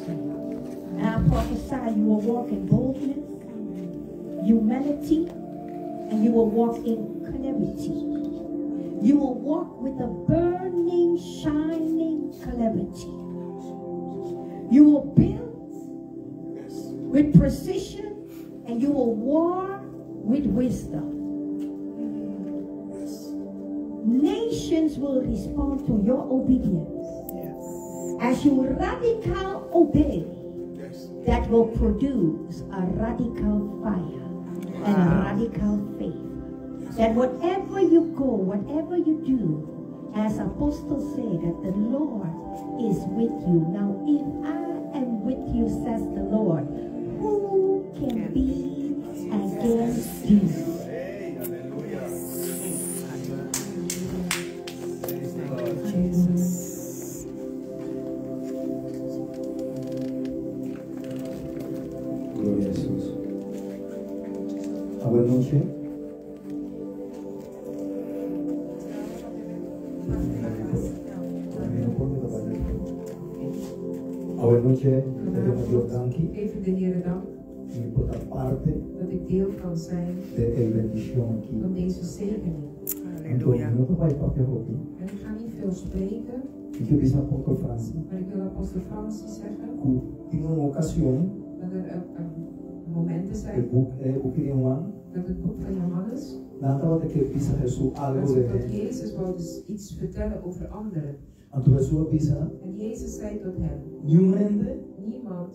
And I prophesy you will walk in boldness, humility, and you will walk in clarity. You will walk with a burning, shining clarity. You will build with precision and you will war with wisdom. Nations will respond to your obedience. Yes. As you radical obey, that will produce a radical fire and a radical faith. That whatever you go, whatever you do, as apostles say, that the Lord is with you. Now, if I am with you, says the Lord, who can be against you? Hey, aleluya. Jesus. Gloria a Jesús. Awe nochi. Awe nochi, duna Dios danki. Geef de Heer dank Mi por ta parti dat ik deel kan zijn di e bendishon aki. van deze zegening. Anto, no ta bai papia hopi. En ik ga niet veel spreken, Mi ke bisa Apòstel Francis. maar ik wil apostel Francis zeggen Ku tin un okashon, dat er momenten e zijn buki, e buki di Juan, dat het boek van Johannes, nan tabata ke bisa Hesus algu dat, de dat Jezus wou dus iets vertellen over anderen. Anto Hesus a bisa, En Jezus zei tot hem, niun hende niemand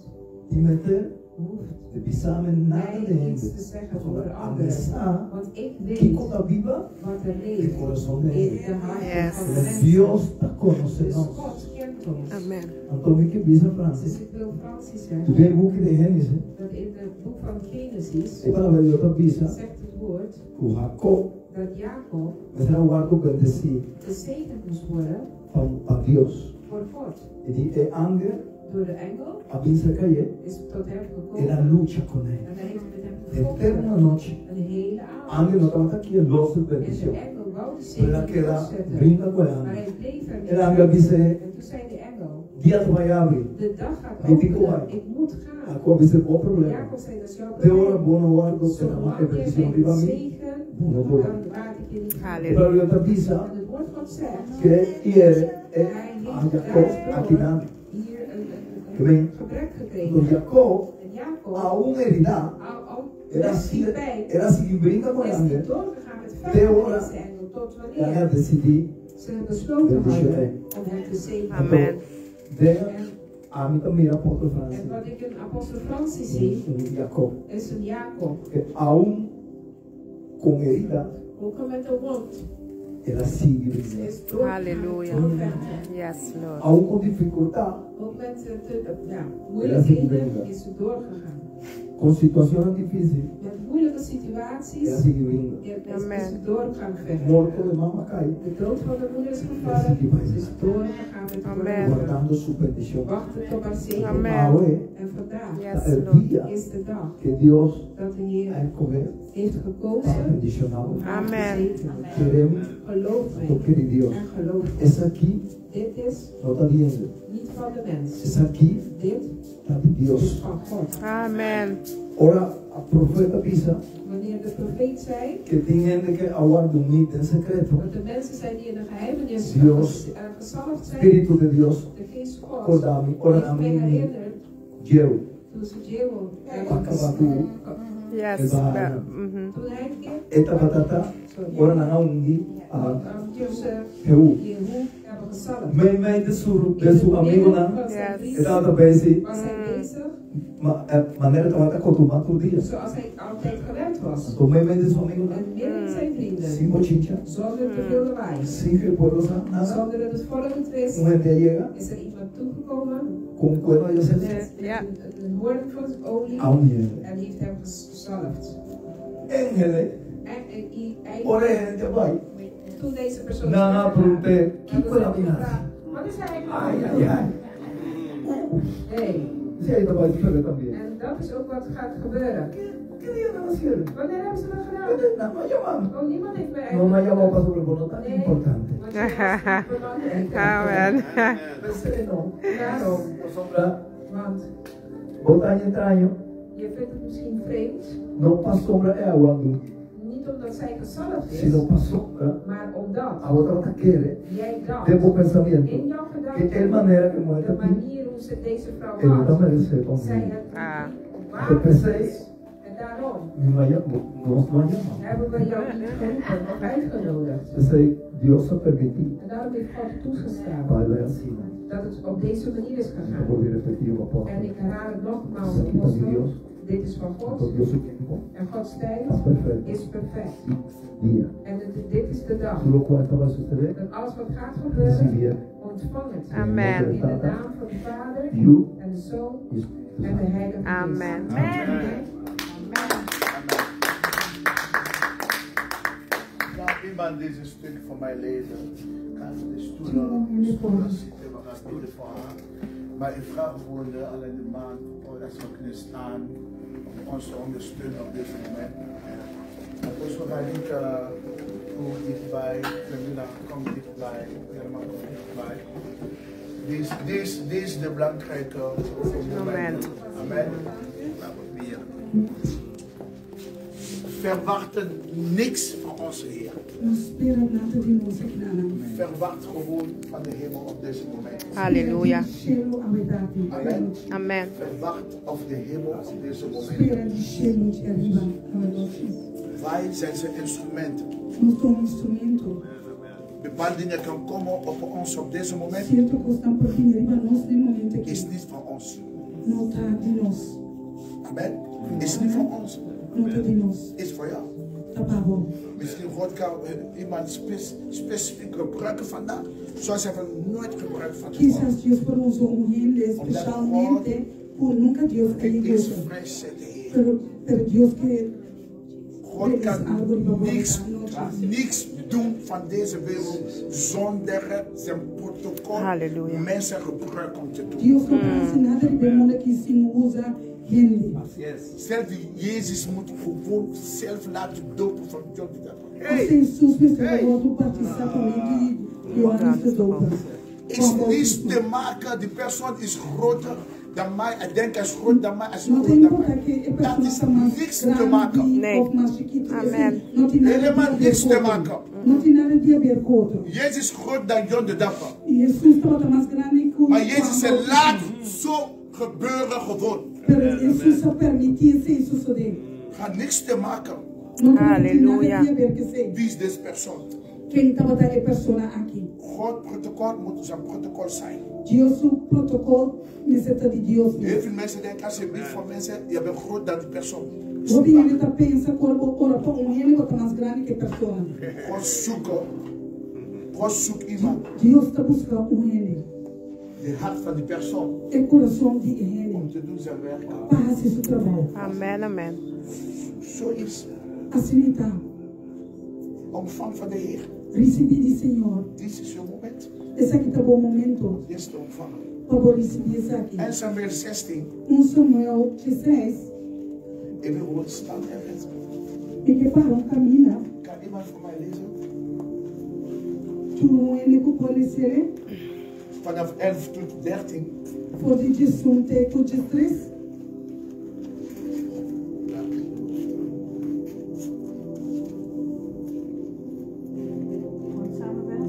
tin mester hoeft di bisa mi nada mij de iets hende. te zeggen over Pasobra anderen. ami sa Want ik weet kiko ta biba wat er den leeft kurason di in hende. de harten Yes. van de mensen. Dios ta konosé Dus nos. God kent ons. Amen. Anto mi ke bisa Dus Francis, ik wil Francis ku zeggen den buki di Génesis, dat in het boek van Genesis e palabra di Dios ta bisa zegt het woord ku Jacob dat Jacob mester a wòrdu bendisí gezegend moest worden pa Dios. voor God. E di e angel Door de engel a bin serka dje, is tot hem el a gekomen lucha kuné. en hij heeft met hem Henter gevochten un anochi, een hele angel no avond. tabata kier los e En de bendishon. engel wou de Pero el a zegen keda loszetten, bringa ku e maar angel. hij bleef E ermee. angel a bis'é, En toen zei de engel, Dia ta bai habri. de dag gaat Mi tin ku openen, bai. ik moet gaan. Jacob a bis'é, Bo problema. Jacob zei, dat is jouw Te ora probleem. bo no wòrdu Zolang e je bendishon mijn riba mi, zegen, bo no por. dan laat ik je niet gaan. E palabra di Dios ta bisa En het woord God zegt, ku el a hiere hij a heeft Jacob daardoor akinan. hier een, Ke men, een gebrek Anto gekregen. Jacob, En Jacob, aun heridá, al, al el a met die sigui, pijn, el a sigui bringa ku e is hij angel. doorgegaan met Te vechten met ora deze engel. Tot nan a wanneer disidí ze besloten bendishoná. hadden om hem te zegenen. Amen. Den En, ami ta mira Apòstel Francis, en wat ik in apostel Francis zie, un Jacob, is een Jacob. ku aun ku herida, Ook al met de wond el a sigui bringa. is doorgegaan met Halleluja. doorvechten. Yes, Lord. Aun ku difikultat, Ook met de, ja, El a sigui moeilijkheden bringa. is ze doorgegaan. Ku situashon difísil, Met moeilijke el a situaties sigui bringa. is, Amen. is ze doorgaan vechten. Morto di mama a kai, De dood van de moeder is gevallen, ze is doorgegaan met Amen. geloven. wardando su bendishon. Wachten tot haar zegen. Amen. Awe, En vandaag Yes, ta e Lord. dia is de dag ku Dios dat de Heer a skohe heeft pa gekozen bendishoná. om haar te Amen. zegenen. Kere mi, Geloof mij anto kere Dios. en geloof me. Esaki Dit is no ta di hende. niet van de mens. Esaki Dit ta di is Dios. van God. Amen. Ora profeta bisa Wanneer de profeet zei ku tin hende ku a wòrdu ungí den sekreto, dat de mensen zijn die in de geheimenis Dios, gezalfd zijn, Spiritu di Dios, de geest Gods kòrda mi, ora heeft nan mij ungi herinnerd Jehu, toen ze Jehu pa kaba ku Yes. e Baal. Toen hij keer, E tabata sorry, ora nan a ungi a toen ze Jehu. Jehu hebben gezalfd. Meimei di su In de su het amigu midden nan, van zijn Yes. e vrienden tabata bezig, was hij bezig ma, manera e tabata kustumá tur dia. zoals hij altijd gewend was. Anto meimei di su amigu nan, En midden zijn vrienden, sin bochincha, zonder te veel lawaai, sin ku e pueblo sa nada, zonder dat het volk het wist, un hende a yega is er iemand toegekomen ku un kuenu di aseite met Ja. een hoorn van olie a ungi e. en heeft hem gezalfd. Ángel, En, en, en, ora e hende a bai, toen deze persoon nan a is weggegaan, pregunt'é, hebben kiko ze el a hem bin hasi? gevraagd, Wat is hij eigenlijk Ai, aan het ai, doen? ai. Hey. Esei ta bai sosodé tambe. En dat is ook wat gaat gebeuren. Ki dia nan a hasié? Wanneer hebben ze dat gedaan? Nan no a yama mi. Oh, niemand heeft mij No m'a eigenlijk... yamá pasobra bo no ta Nee, importante. want je was niet belangrijk. Amen. P'esei no. Daarom. Pasobra Want Want Bo ta haña traño. je vindt het misschien vreemd, No pasobra el a ungi. niet omdat zij gezalfd is, Sino pasobra maar omdat abo tabata kere jij dacht den bo pensamentu in jouw ku e gedachten, manera ku e muhé de ta tin, manier hoe ze deze vrouw e no ta was, meresé pa zij ungi. het Ah. niet Anto waard p'esei is. En daarom mi no a yama, nos no a yama. hebben we jou niet geroepen of uitgenodigd. P'esei Dios a permití En daarom heeft God toegestaan pa e bai asina. dat het op deze manier is Mi ta gegaan. bolbe repetí, En apòstel, ik herhaal het nogmaals, esaki ta di apostel, Dios, dit is van anto God Dios su tempu en Gods tijd ta perfekto. is perfect. Dia. En dit is de dag Tur lokual ta bai susedé, dat alles wat gaat gebeuren, risibí e ontvang het. den Amen. nòmber di In de Tata, naam van de Vader Yu en de Zoon i Spiritu en de Santu. Heilige Geest. Amen. Amen. Kan iemand deze stuk voor mij lezen? Kan de stoelen, de stoelen zitten, we gaan bidden voor haar. Maar ik vraag gewoon alleen de man oh, dat ze kunnen staan om ons te ondersteunen op deze moment. En dus we gaan niet hoe dichtbij, Camilla, kom dichtbij, Helma, kom dichtbij. Dit is de belangrijke moment. Amen. Laten we bidden. Verwachten niks van onze Heer. No spera nada di nos akinan. Verwacht gewoon van de hemel op deze moment. Halleluja. Shelu awe tardi. Amen. Amen. Verwacht of de hemel op deze moment. Spera di shelu djariba awe nochi. Wij zijn zijn instrumenten. Nos ta un instrumento. Bepaalde dingen kan komen op ons op deze moment. Sierto kosnan por bini riba nos na e momento Is aki. niet van ons. No ta di nos. Amen. Is niet van ons. No ta di nos. Is voor jou. Ta pa bo. Misschien God kan iemand specifiek gebruiken vandaag. Zoals hij van nooit gebruikt van tevoren. Kisas Dios por usa un hende espesialmente ku nunka Dios a Het is usa. vrijzetten, Heer. Pero, pero Dios ke God kan niks, niks doen van deze wereld zonder zijn protocol Halleluja. mensen gebruiken om te doen. Dios no por hasi nada riba e mundu aki si no usa hende. Zelf Jezus moet gewoon zelf laten dopen van John de Dapper. Hasta Jesus mester a wòrdu batisá pa medio di Johannes de Doper. Is Juan niets Bautista. te maken, die persoon is groter dan mij. Ik denk hij is groter dan mij, hij is No ta groter dan importá mij. ke e Dat persona is ta mas niks te maken. grandi Nee. òf mas chikitu. Amen. No tin nada Helemaal di haber niks ku te otro. maken. No tin nada di haber ku otro. Jezus is groter dan John de Dapper. Jesus tabata mas grandi ku Maar Juan Jezus zei, Bautista. laat zo gebeuren gewoon. Pero Jesus a permití esei sosodé. Ga niks te maken. No tabata tin nada Aleluya. di haber ku esei. Wie is deze persoon? Ken tabata e persona aki? God protocol moet zijn protocol zijn. Dios su protocol mester ta di Dios Heel mes. veel mensen denken als je bidt voor mensen, je bent groter dan die persoon. Hopi hende ta pensa ku ora bo ora pa un hende bo ta mas grandi ku e persona. God zoekt, God zoekt iemand. Dios ta buska un hende. De hart van die persoon E kurason di e om hende te doen zijn werk. pa hasi su trabou. Amen, amen. Zo is Asina ta. ontvang van de Heer. Risibí di Señor. Dit is uw moment. Esaki ta bo momento Dit is te ontvangen. pa bo risibí esaki. 1 Samuel 16. 1 Samuel 16. Ik wil gewoon staan ergens. Mi ke para un kaminda. Kan iemand voor mij lezen? Tur un hende ku por les'é. Vanaf 11 tot 13. For di 11 te ku 13.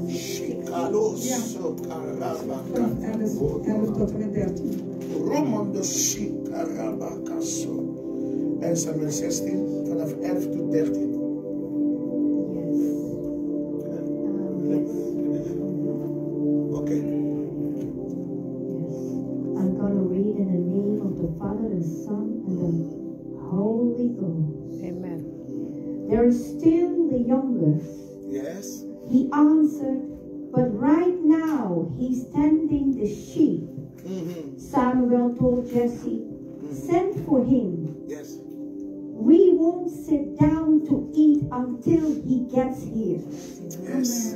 Shikalo Ja. sokarabaka. Vanaf 11 tot en met 13. Romondo shikarabakaso. 1 Samuel 16, vanaf 11 tot 13. Yes. Yes. Oké. Yes. I'm going to read in the name of the Father, the Son, and the Holy Ghost. Amen. There is still the youngest. Yes. He answered, But right now he's tending the sheep. Samuel told Jesse, Send for him. Yes. We won't sit down to eat until he gets here. Yes.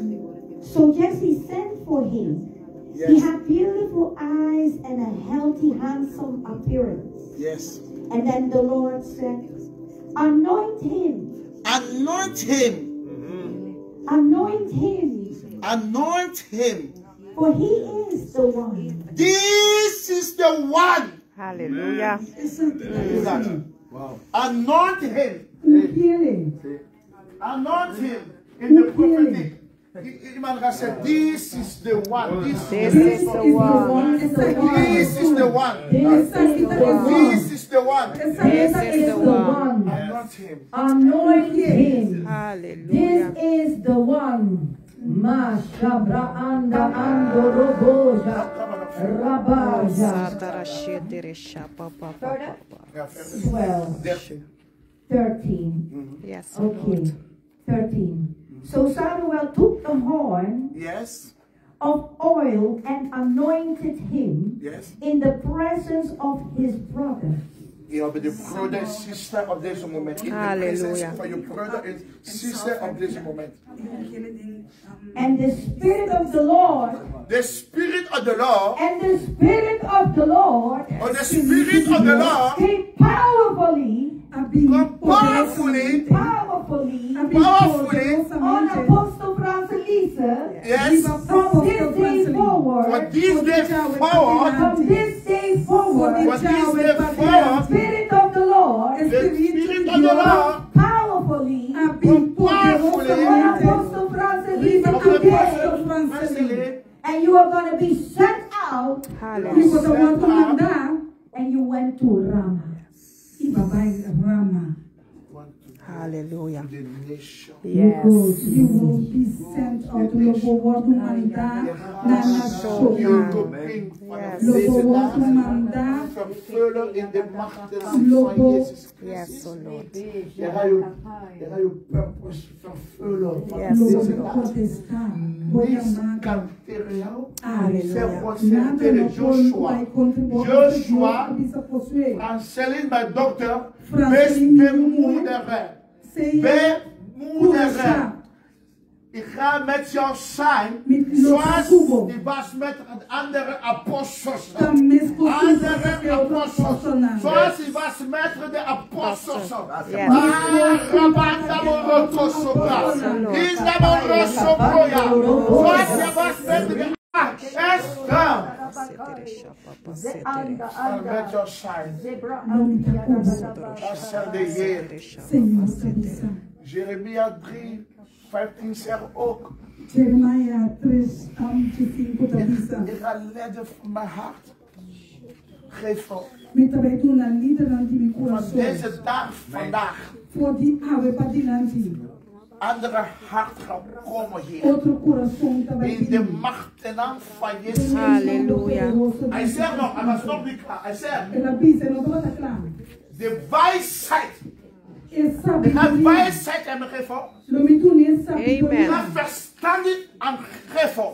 So Jesse sent for him. He Yes. had beautiful eyes and a healthy, handsome appearance. Yes. And then the Lord said, Anoint him, Anoint him. anoint him, Anoint him. for he is the one. This is the one. Hallelujah. Hoe dat? Anoint him. Ungiele. Anoint him in the prophetic. Iemand gaat zeggen, this is the one. This, This is the one. This is the one. This is the one. This is the one. This is the one. Anoint him. Anoint him. This Hallelujah. is the one. Mashabra anda andoroboja. Rabaja. Satarashetere shapa pa pa pa pa. Ja, verder. 12, 13. 13. Yes, Okay, Lord. 13. So Samuel took the horn Yes. of oil and anointed him Yes. in the presence of his brothers. Je hebt de broeder en zuster op deze moment. In de Halleluja. presence van je broeder en zuster op deze moment. And the Spirit of the Lord, The Spirit of the Lord, and the Spirit of the Lord or the Spirit of the Lord, came powerfully, come powerfully, powerfully powerfully, on Apostle Franz Elisa yes, from this day for forward, this day forward, from this day forward, for this day forward, Spirit of the Lord the Spirit of the Lord, powerfully come powerfully, on Apostle Franz Elisa of the today, Apostle Francis, and you are going to be sent out, Hallelujah. and you went to Ramah. Hallelujah. the nation. Yes. You will be sent out. Lobo wordo mandar na nação. European vanaf Lobo deze wordo dag mandar. vervullen in de macht van Lobo. Jezus Yes, Christus. oh Lord. Je gaat je, je, gaat je purpose vervullen vanaf Yes. deze Lobo dag. potestad. Boa Niets chamada. kan tegen jou. Aleluia. Zeg God zegt Nada tegen no pode Joshua. vai contra Joshua. Bisa possuir. Franceline, mijn dochter, wees Franceline, bemoediger. Sei Bemoediger. Ik ga met jou zijn, Met zoals Cubo. die was met de andere apostels. Também Andere apostels. Zoals hij was met de apostels. Yes. Ah, Indamorosoproya. Zoals hij was met de Esther. Setere shapa pa setere. Zal met jou zijn. Dat zal de Heer. Setere shapa Senhor, pa setere. sabisa. Jeremia 3, 15 zegt ook. Jeremiah 3, 5, tabisa. Ik ga leiden van mijn hart. Geef op. Mi também tu na lideranti mi Van coração. deze dag vandaag. For di ave pa dilanti. Andere hart gaan komen hier. Outro coração também. In de macht en naam van Jezus. Halleluja. Hij zegt nog, hij was nog niet klaar. Hij zegt, Ela bisa, não estava klaar. de wijsheid. E Ik ga sabedoria. wijsheid aan me geven. Lo mi tu ne sabedoria. Ik ga verstand aan geven.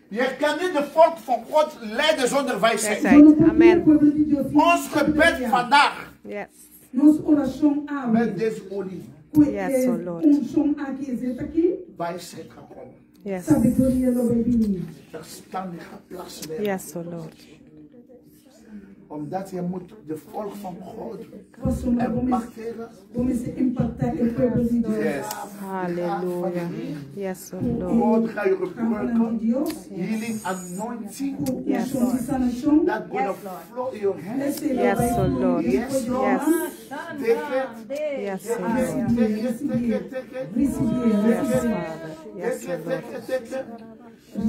Je kan niet de volk van God leiden zonder wijsheid. Wijsheid. Amen. Ons gebed vandaag Yes. Nos oração ave. met deze olie. Yes, oh Lord. Unção aqui, existe aqui. Wijsheid gaat komen. Yes. Sabedoria lo vai vir. Verstand gaat plaatsnemen. Yes, oh Lord. Omdat je moet de volk van God Posso impacteren. Vamos impactar o povo de Deus. Yes. Hallelujah. Yes, oh Lord. God gaat je Campo gebruiken. de Deus. Healing anointing. Yes. Unção de sanação. That gonna flow in your hands. Yes, oh Lord. Yes, Lord. Yes. Take it. Yes, oh Take Lord. it, take it, take it, take it. Yes, Take it. Father. Yes, Take oh it, Lord. take it, take it.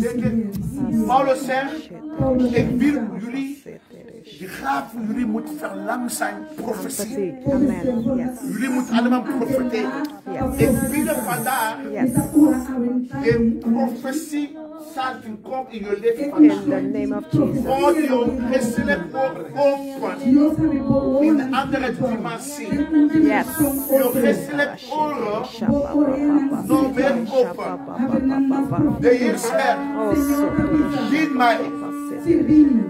Take it. Paulus zegt, ik wil jullie, die gaaf van jullie moet verlang zijn, profetie. Prophetie. Amen. Yes. Jullie moeten allemaal profeteren. Yes. Ik wil vandaag Yes. een profetie zal komen in je leven In vandaag. the name of Jesus. God, je geestelijk oor open in een andere dimensie. Yes. Je geestelijk oren nog meer open. De Heer zegt, dien mij.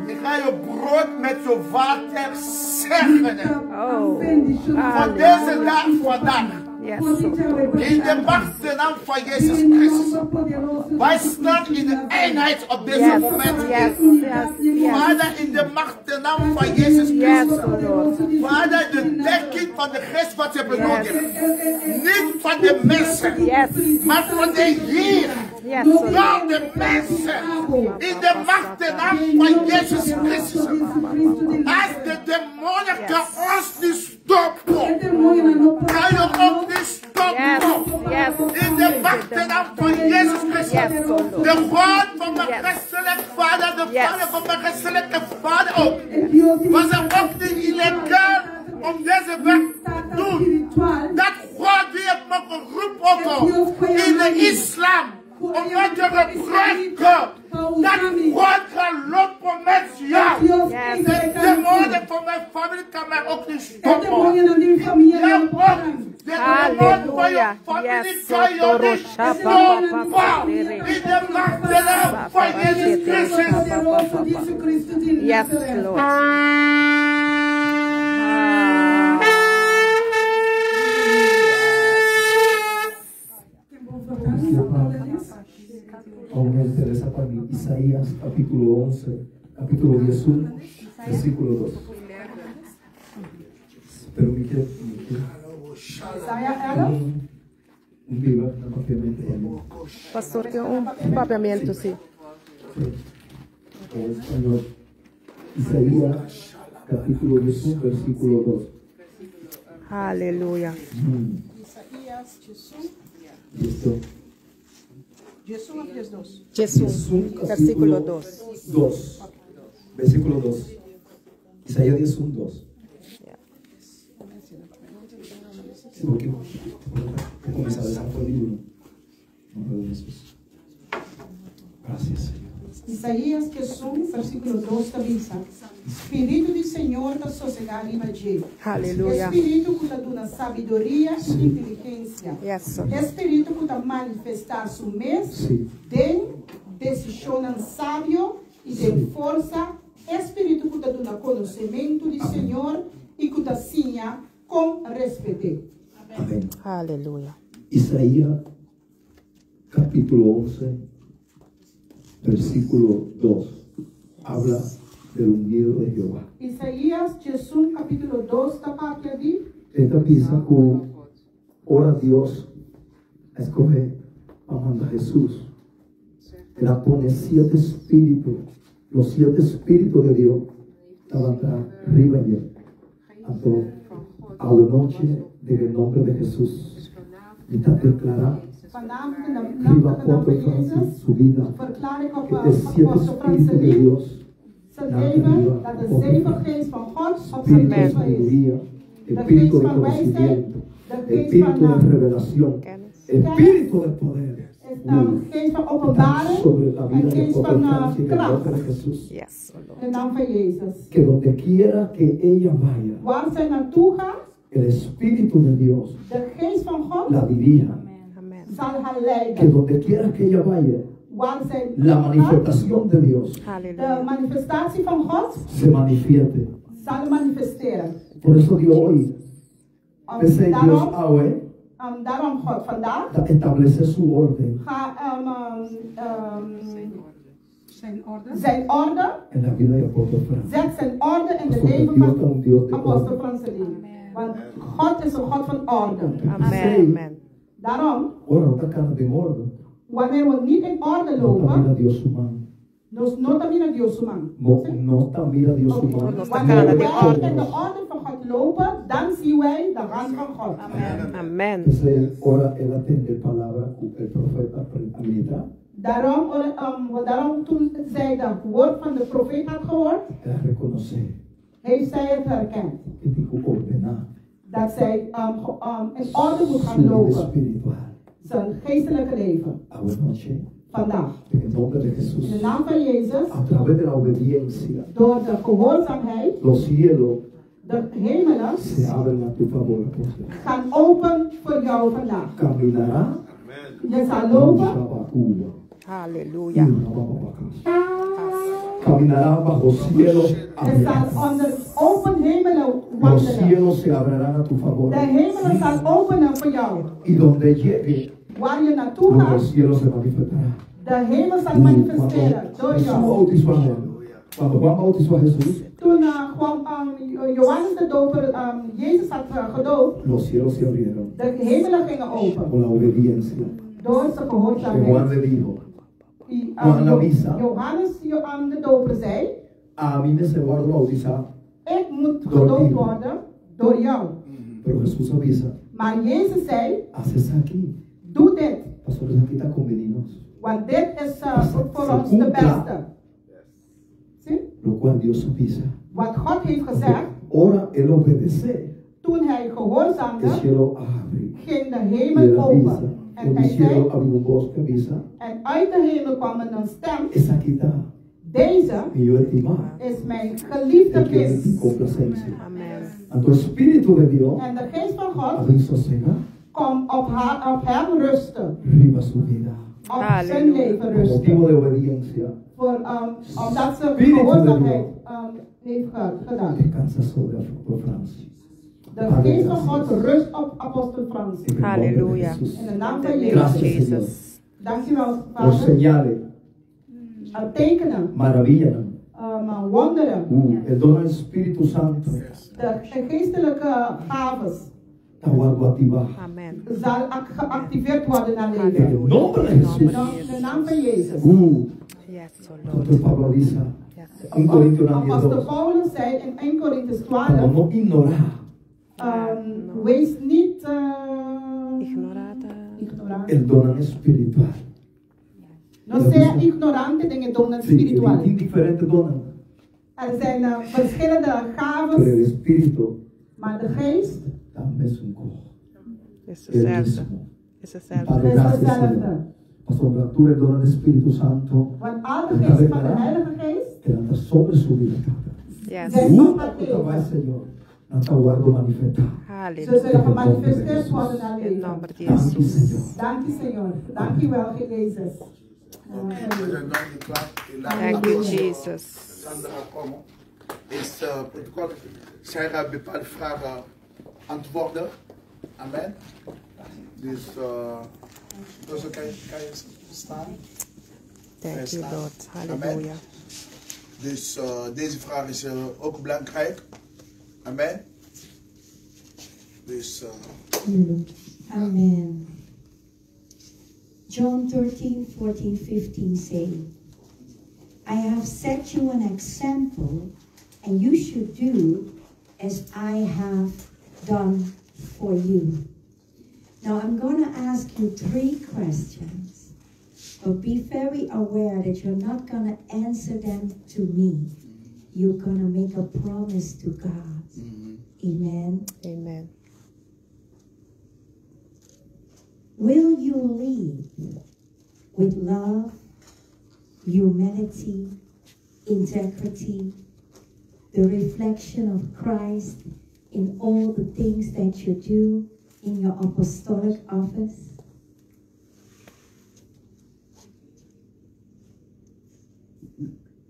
Ik ga je brood met je water zegenen. Oh. Van deze dag vandaag. Yes, oh Lord. In de macht en naam van Jezus Christus. Wij staan in de eenheid op deze Yes, moment. yes, yes, yes. Vader, in de macht en naam van Jezus Yes, Christus. oh Lord. Vader, de dekking van de geest wat je Yes. benodigt. Niet van de mensen, Yes. maar van de Heer. Yes, oh Lord. Door de mensen. In de macht en naam van Jezus Christus. Als de Was het ook niet illegaal om deze werk te doen? Dat God die heeft me geroepen in de islam om mij te gebruiken. Dat God gaat lopen met jou. Yes. De demonen van mijn familie kan mij ook niet E stoppen. demonionan di mi famia Ja, no por para mi. de demon van je Hallelujah. familie Yes. kan je Sotoro niet shaba papa stoppen. tere. In de machtige van Jezus Christus. Poderoso di Jesucristo di Yes, Nazaret. Lord. Ah. Aún me interesa para mí. Isaías capítulo 11, capítulo 11, versículo 2. Pero mi que, mi que, Isaiah 11. un, un viva, no propiamente él. Pastor, tin un papiamentu, sí. Sí. O español. Isaías capítulo 11, versículo 2. Aleluya. Isaías, Jesús, Listo. Jesús of 12. Jesús, 11, versículo 2. 2. Versículo 2. Isaías 10, 1, 2. Sí, porque comenzar a San libro. Nombre de Jesús. Gracias, Señor. Isaías 11, versíkulo 2 ta bisa. Spiritu di Señor ta sosegá riba dje. Aleluya. Spiritu ku ta duna sabiduria i inteligensia. Yes. Spiritu ku ta manifestá su mes Sí. den desishonnan sabio i den forsa. Spiritu ku ta duna konosementu di Señor i ku ta siña kon respet'é. Amén. Aleluya. Isaías capítulo 11, versículo 2. Habla del ungido de Jehová. Isaías 11, kapítulo 2, ta papia di E ta bisa ku ora Dios a skohe pa manda Jesús. El a pone siete espíritus, los siete espíritus de Dios tabata riba dje. Anto, awe nochi, den e nòmber di Jesús, mi ta deklará Vanavond in de naam riba van de naam apóstol van Francis Jezus su bida, verklaar ik op que de siete apostel espíritus de Francis Dios, zijn laat leven arriba dat de apóstol zeven Francis. geest van God op zijn Espíritu de leven is. sabiduría, De espíritu geest de van wijsheid, conocimiento, de geest espíritu van de revelación, Kennis. espíritu de poder. is, geest van openbaring Sobre la vida en de geest apóstol van Francis en el kracht. nombre de Jesús. Yes, Lord. In de naam van Jezus. Que donde quiera que ella vaya, Waar zij naartoe gaat, el Espíritu de Dios de geest van God la dirija. Amen. zal haar Que leiden. donde quiera que ella vaya, Waar zij la naartoe gaat, manifestación de Dios de Hallelujah. manifestatie van God se manifieste. zal manifesteren. Por eso Dios hoy, ese Dios Daarom, Ahue, daarom God vandaag establece su orden ga Zijn orde. zijn orde, en la vida de apóstol Francis. zet zijn orde in het Porque leven Dios es van un Dios de apostel orden. Franceline. Want God is een God van orde. Amen. Amen. Daarom, Ora, no ta kana den orden. wanneer we niet in orde No ta mira lopen, Dios su man. nos no ta mira Dios su man. No, no ta mira Dios su Oké. man. No ta Wanneer kana den wij orde. in de orde van God lopen, dan zien wij de hand van God. Amen. Entonces, ora el a tende palabra ku el profeta a ministrar, Daarom, daarom toen zij dat woord van de profeet had gehoord, el a rekonosé heeft zij het herkend. e tin ku ordená Dat zij in orde moet su gaan vida lopen. espiritual. Zijn geestelijke leven. Awe nochi, Vandaag. en nomber di In de Jesús, naam van Jezus, a traves di la obediencia, door de gehoorzaamheid, los cielos de hemelen se abren a tu favor, apóstol. gaan open voor jou vandaag. Caminará Je zal lopen, Shabacuba. Hallelujah. Caminará bajo cielos je zal abiertos. onder open hemelen Los wandelen. cielos se abrirán a tu favor. De hemelen zal openen voor jou. Y donde llegue, Waar je naartoe los gaat, cielos se manifestarán. de hemel zal Cuando manifesteren door Jesús jou. bautizó a Juan, cuando Juan bautizó a Jesús, Toen Johannes de Doper Jezus had gedoopt, los cielos se abrieron de hemelen gingen open. con la obediencia. Door zijn Que Juan gehoorzaamheid. le dijo, Die, Juan avisa. Johannes de Doper zei, a mí me se guardo bautizar, ik moet Door gedoopt die. worden door jou. pero Jesús avisa, Maar Jezus zei, haces aquí. doe dit. Pastor, aquí está convenidos. Want dit is voor Se ons de cumpla. beste. Zie? Zie? Lokual Dios a bisa. Wat God heeft gezegd, Ora el obedesé, toen hij e gehoorzaamde, cielo a habri. ging de I hemel el a bisa, open. En for di hij cielo zei, a bin un bos ku a bisa, en uit de hemel kwam een stem, Esaki ta deze mi yu estimá, is mijn geliefde den ken mi tin kind. komplasensia. Amen. Anto e Spiritu di Dios En de geest van a God bin sosegá kwam op, haar, op hem rusten. riba su bida. Op zijn Halleluja. leven Pa rusten. motibu di obediensia, Voor, omdat ze Spiritu de gehoorzaamheid heeft gedaan. deskansa sobre apòstel Frans. De geest van God rust op apostel Frans. In el nombre de Halleluja. Jesús. In de naam In the van name of Jezus. Gracias, Señor. Jesus. Dankjewel, Los Vader. señales, Tekenen, maravillas, wonderen, el don del Espíritu Santo de geestelijke gaves ta wòrdu aktivá. Amen. zal geactiveerd worden naar In leven. el nombre de In Jesús. de naam van Jezus. Yes, oh Apóstol Lord. Pablo dice, Yes. 1 Corintios Apostel 10, Paulus zei in 1 Corinthians cuando 12, no ignorá wees niet Ignorata. ignorant. el don espiritual. No sea ignorante in het don Sí, spiritual. hay diferentes dones, Er zijn verschillende pero el gaves, espíritu maar de geest también es un cojo. Is El dezelfde. mismo. Is dezelfde. Padre, is gracias, dezelfde. Señor. Pastor, tú el don del Espíritu Santo Want al de geest van de Heilige Geest que anda sobre su vida. Yes. zijn op Una haar cosa va, leven. Señor, no guardo manifestar. Ze Halleluja. zullen gemanifesteerd worden naar In leven. naam van Dank u, Jezus. Señor. Dank u, Señor. Dank u wel, Jezus. We zijn nog niet klaar. Ik laat Thank you, apostel Jesus. Sandra komen. Is protocol. Zij gaat bepaalde vragen antwoorden. Amen. Dus, dus kan je staan? Thank you, Lord. Halleluja. Dus deze vraag is ook belangrijk. Amen. Dus Amen. John 13, 14, 15 say, I have set you an example, and you should do as I have done for you. Now I'm going to ask you 3 questions, but be very aware that you're not going to answer them to me. You're going to make a promise to God. Amen. Amen. Will you lead with love, humility, integrity, the reflection of Christ in all the things that you do in your apostolic office?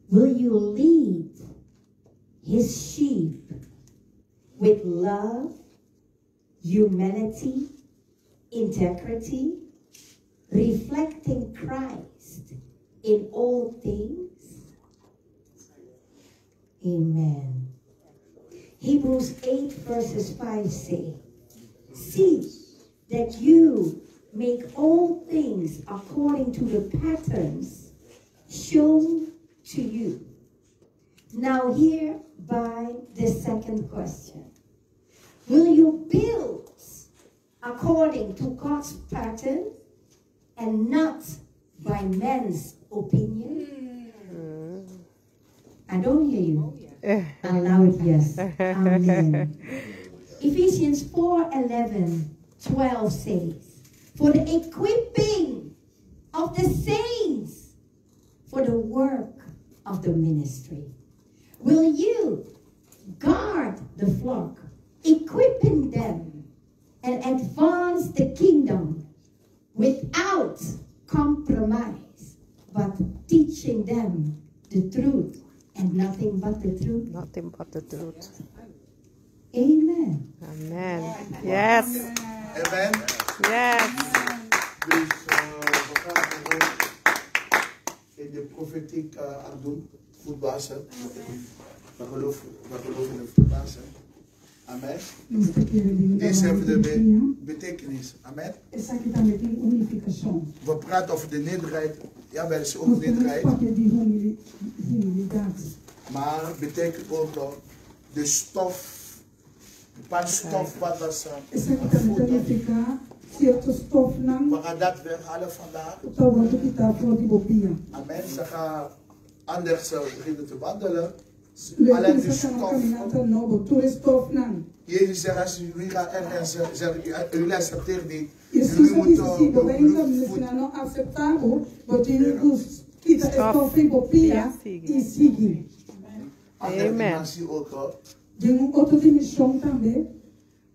Will you lead his sheep with love, humility, integrity, reflecting Christ in all things? Amen. Hebrews 8 verses 5 say, See that you make all things according to the patterns shown to you. Now here by the second question. Will you build according to God's pattern and not by man's opinion? I don't hear you. Allow it, yes. Amen. Ephesians 4:11, 12 says, For the equipping of the saints for the work of the ministry. Will you guard the flock, equipping them and advance the kingdom without compromise, but teaching them the truth and nothing but the truth? Nothing but the truth. Amen. Amen. Yes. Amen. Yes. Dus we gaan gewoon in de profetiek aan doen. Voetwassen. We geloven in de voetwassen. Amen. Deze hebben de betekenis. Amen. We praten over de nederigheid. Ja, wij is ook nederigheid. Maar betekent ook dat de stof, bepaalde stof wat was we gaan dat weghalen vandaag. Amen. Ze gaan Anders beginnen te wandelen. Lo Alleen de kuminsá kana stof. kaminata nobo, tur e stòfnan. Jezus zegt, als jullie gaan ergens, zegt, jullie accepteren niet. Hesus Jullie a bisa moeten si bo bai jullie kaminda voet si nan no aseptá bo, bo tin ku kita e Stòf stòf ei bo pia pia sigui. i sigui. Andere Amen. dimensie ook hoor. Den un otro dimenshon tambe.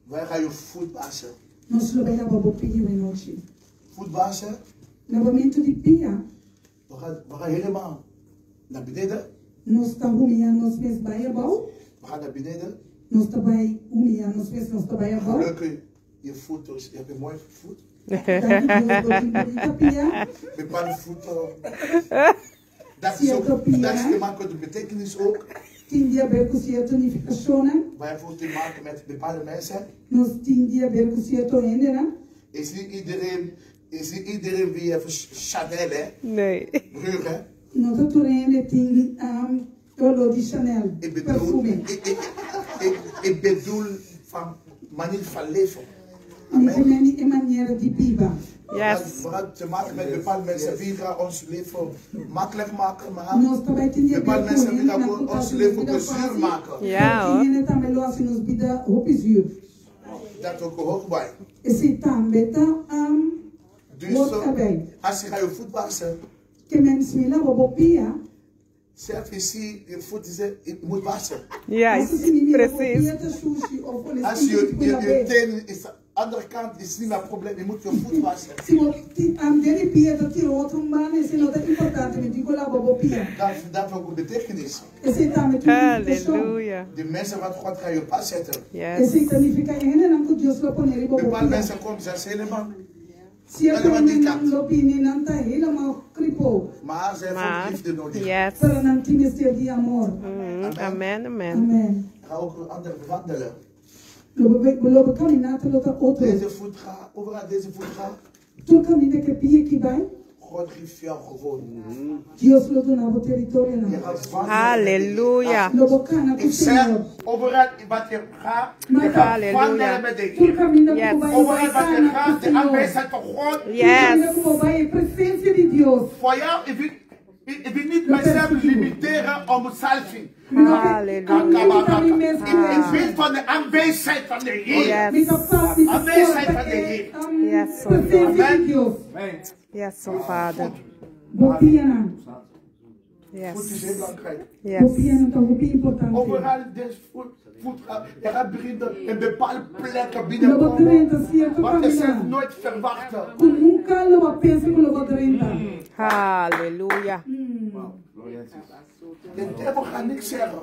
Wij gaan je voet wassen. Nos lo bai laba bo pia e nochi. Voet wassen. Labamentu di pia. We gaan helemaal naar beneden. Nos ta humia nos mes bai abou. We gaan naar beneden. Nos ta bai humia nos mes, nos ta bai abou. Gelukkig, je voet is, je hebt een mooie voet. Danki Dios, bo tin bunita pia. Bepaalde voeten. Dat is Cierto ook, pia. dat is te maken met de betekenis ook. Tin di haber ku sierto nifikashonnan. Wij hebben ook te maken met bepaalde mensen. Nos tin di haber ku sierto hendenan. Is niet iedereen, is niet iedereen wie even Chanel, hè? Nee. Rug, hè? No ta tur hende tin e olor di Chanel, Ik bedoel, perfume. ik bedoel van manier van leven. Mi Amen. ke meni e manera di biba. Yes. We gaan te maken met bepaalde mensen wie gaan ons leven makkelijk maken, maar Nos ta bai tin di haber bepaalde ku mensen wie hendenan gaan ku ta ons hasi nos leven bida plezier fásil, maken. Ja, pero tin hoor. hende tambe lo hasi nos bida hopi zuur. Dat ook hoort bij. Esei tambe ta Dus hoort erbij. als je gaat je voet wassen, Ke men si mi laba bo pia. zelf je ziet, je voet is, je moet wassen. Ja, Asa si mi mira bo precies. pia ta sushi of Als olestin je, ku je, je lab'é. teen is de andere kant is niet meer een probleem, je moet je voet wassen. Si bo ti am deri pia ta tira otro un banda, esei no ta importante, mi tin ku laba bo pia. Dat ook een betekenis. Esei tambe tin nifikashon. Halleluja. De mensen wat God gaat je pas zetten. Yes. Esei ta nifiká e hendenan ku Dios lo pone riba bo Bepaalde pia. mensen komen, zijn ze helemaal. Sierto Helemaal die hendenan kant. lo bini, nan ta helemaal kripo. Maar ze hebben Maar, liefde nodig. yes. Pero nan tin mester di amor. Amen, amen. Amen. Ga ook anderen wandelen. Lo bo lo bo kaminata lo ta otro. Deze voet gaat, overal deze voet gaat. Tur kaminda ku e pia ki bai, God geeft jou gewoon. Dios lo duna bo teritorionan. Je gaat wandelen. Halleluja. Lo bo kana ku Ik zeg, Señor. overal wat je gaat, je Maar- gaat Halleluja. wandelen met de Tur Heer. kaminda ku Yes. bo bai, bo Overal bai wat je kana ku gaat, de Señor. aanwezigheid van God. Tur kaminda Yes. ku bo bai, e presensia di Dios. Voor jou, ik wil, ik wil niet Lo mezelf persigo. limiteren om salving. Mi no ke Halleluja. limitá mi mes ku Ik esei. wil van de aanwezigheid van de Heer. Yes. Mi ta pa, mi ta Aanwezigheid forta van de e Heer. Yes, oh Lord. presensia di Dios. Yes, oh Father. Bo pianan. Voet is Yes. heel belangrijk. Bo Yes. pianan ta hopi importante. Overal deze voet gaat, je gaat beginnen in bepaalde plekken Lo bo binnenkomen. drenta sierto Wat je zelf kaminda. nooit verwachtte. Ku nunka lo bo a pensa ku lo bo drenta. Halleluja. De duivel gaat niks zeggen.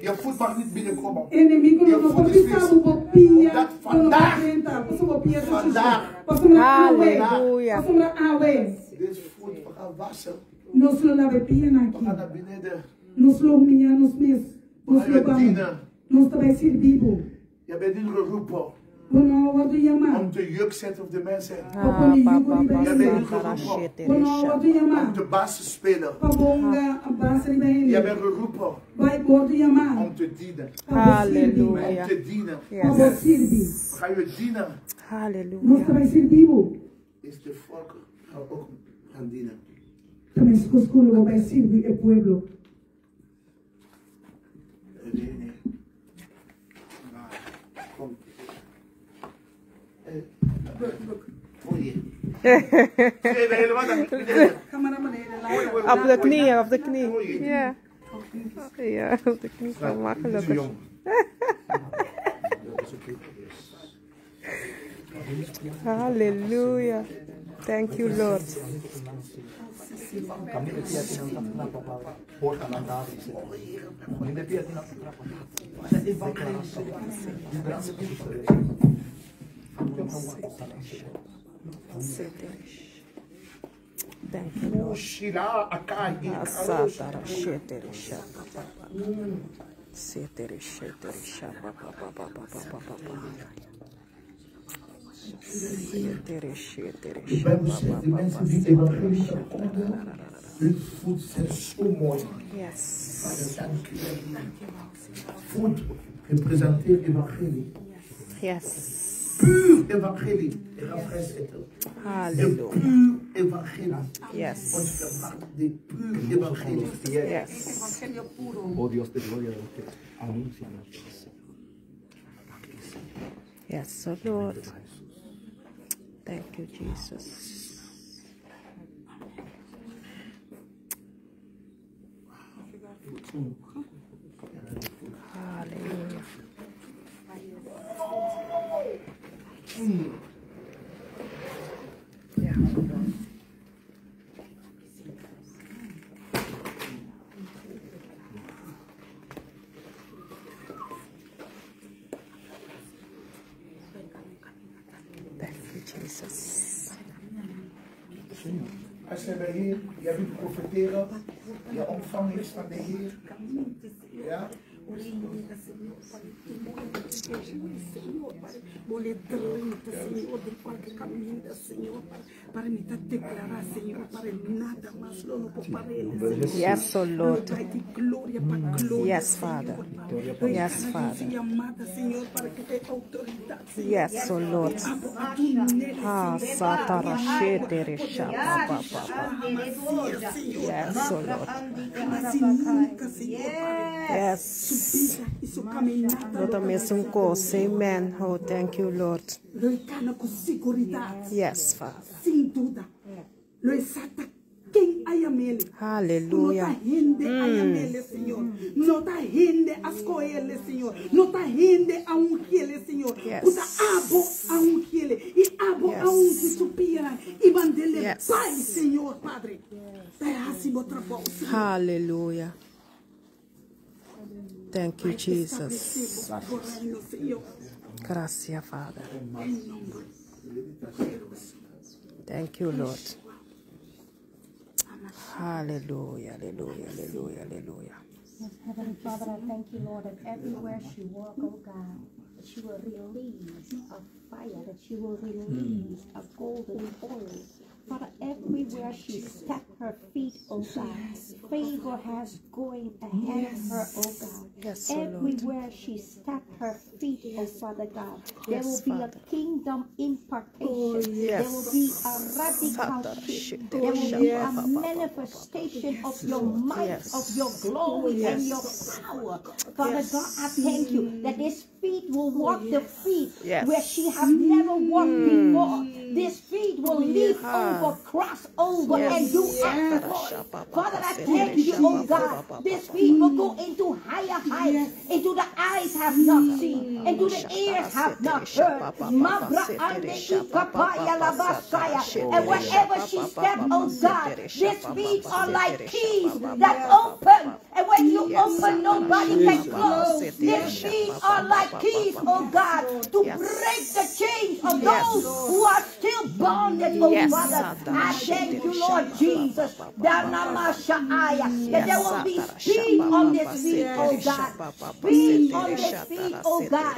Je voet mag niet binnenkomen. Enemigu lo Je no por voet is bisa vies. bo bo pia Omdat ku no por vandaag, drenta. Pasobra bo pia ta sushi. vandaag, Pasobra awe. Halleluja. Pasobra awe. Deze voet, we gaan wassen. Nos lo laba e pianan We aki. gaan naar beneden. Nos lo humilhá nos mes. Nos We lo gaan je ban. dienen. Nos ta bai sirbi bo. Je bent niet geroepen Bo no a wòrdu yamá om te juk zetten op de mensen. pa pone yugo riba Je bent hende. niet geroepen Bo no a wòrdu yamá om de baas te spelen. pa bo hunga bas riba Je hende. bent geroepen Bo a wòrdu yamá om te dienen. pa bo sirbi. Halleluja. Om te dienen. Pa bo Yes. sirbi. We gaan je dienen. Nos ta Halleluja. bai sirbi bo. Is de volk gaan ook gaan dienen. Ta meskos ku lo bo bai sirbi e pueblo. Nee, nee. Kom. Oh hier. Nee, nee, helemaal niet. Op de knie, op de knie. Ja. Ja, op de knie kan makkelijker. Halleluja. Thank you, Lord. Thank you, Lord. Shila Akai. Asatara shetere shapa pa pa. Setere shetere shapa pa pa pa pa pa pa pa pa. Setere shetere De Bijbel shapa zegt, pa de pa mensen pa. die Setere evangelie shapa. verkondigen, hun voet zijn zo mooi. Yes. Vader, dank u wel. Voet representeert evangelie. Yes. Puur evangelie. Ik ga vrijzetten. Halleluja. De puur evangelie. Yes. Ons verwacht de puur evangelie. Yes. Evangelio puro. Oh Dios de gloria, de los que anuncian a Dios. Yes, oh Lord. Thank you, Jesus. Hallelujah. Yeah. Thank you, Jesus. Als je bij Heer, jij wilt profiteren, je ontvangen is van de Heer. Ja? Señor, de cualquier camino, Señor, para mí declarar, Señor, para nada más, lo no para él, Señor. Yes, oh Lord. Gloria para gloria. Yes, Father. Yes, Father. Llamada, Señor, para que te autoridad, Señor. Yes, oh Lord. Ah, satara shetere sha pa pa pa pa. Yes, oh Lord. Así nunca, Señor, Padre. Yes. Su vida y su caminata. Lo también un cos. Amen. Oh, thank you, Lord. Lo cana con seguridad. Yes, Father. Sin duda. Lo exacta quem ayamele. Hallelujah. No ta hende ayamele, Señor. No ta hende ascoele, Señor. No ta hende aungiele, Señor. Yes. Uta abo aungiele. Y abo Yes. aungi supira. Y bandele Yes. Pai, Señor, Padre. Pai, bo trabalho, Señor. Hallelujah. Thank you, Jesus. Bo reino, Señor. Gracias, Father. En nombre Thank you, Lord. Hallelujah, hallelujah, hallelujah, hallelujah. Yes, Heavenly Father, I thank you, Lord, that everywhere she walk, oh God, that she will release a fire, that she will release a golden oil. Father, everywhere she step her feet, oh God, favor has going ahead of her, oh God. Yes, oh Lord. Everywhere she step her feet, oh Father God, there Yes, will be Father. a kingdom impartation. yes. There will be a radical Satara shift. shetere There will sha be pa a pa pa pa pa. manifestation of your might, Yes. of your glory, and your power. Father Yes. God, I thank you that this feet will walk the feet Yes. where she has never walked before. This feet will leap over, cross over, Yes. and do exploits. Father, I thank you, oh God. This feet will go into higher heights, into the eyes have not seen, into the ears have not heard. Mabra ande ikapaya labasaya. And wherever she steps, oh God, these feet are like keys that open. And when you open, nobody can close. These feet are like keys, oh God, to break the chains of those who are still bonded, oh Yes. Father. I thank you, Lord Jesus. Danamashaya, That there will be speed on this feet, oh God. Speed on this feet, oh God.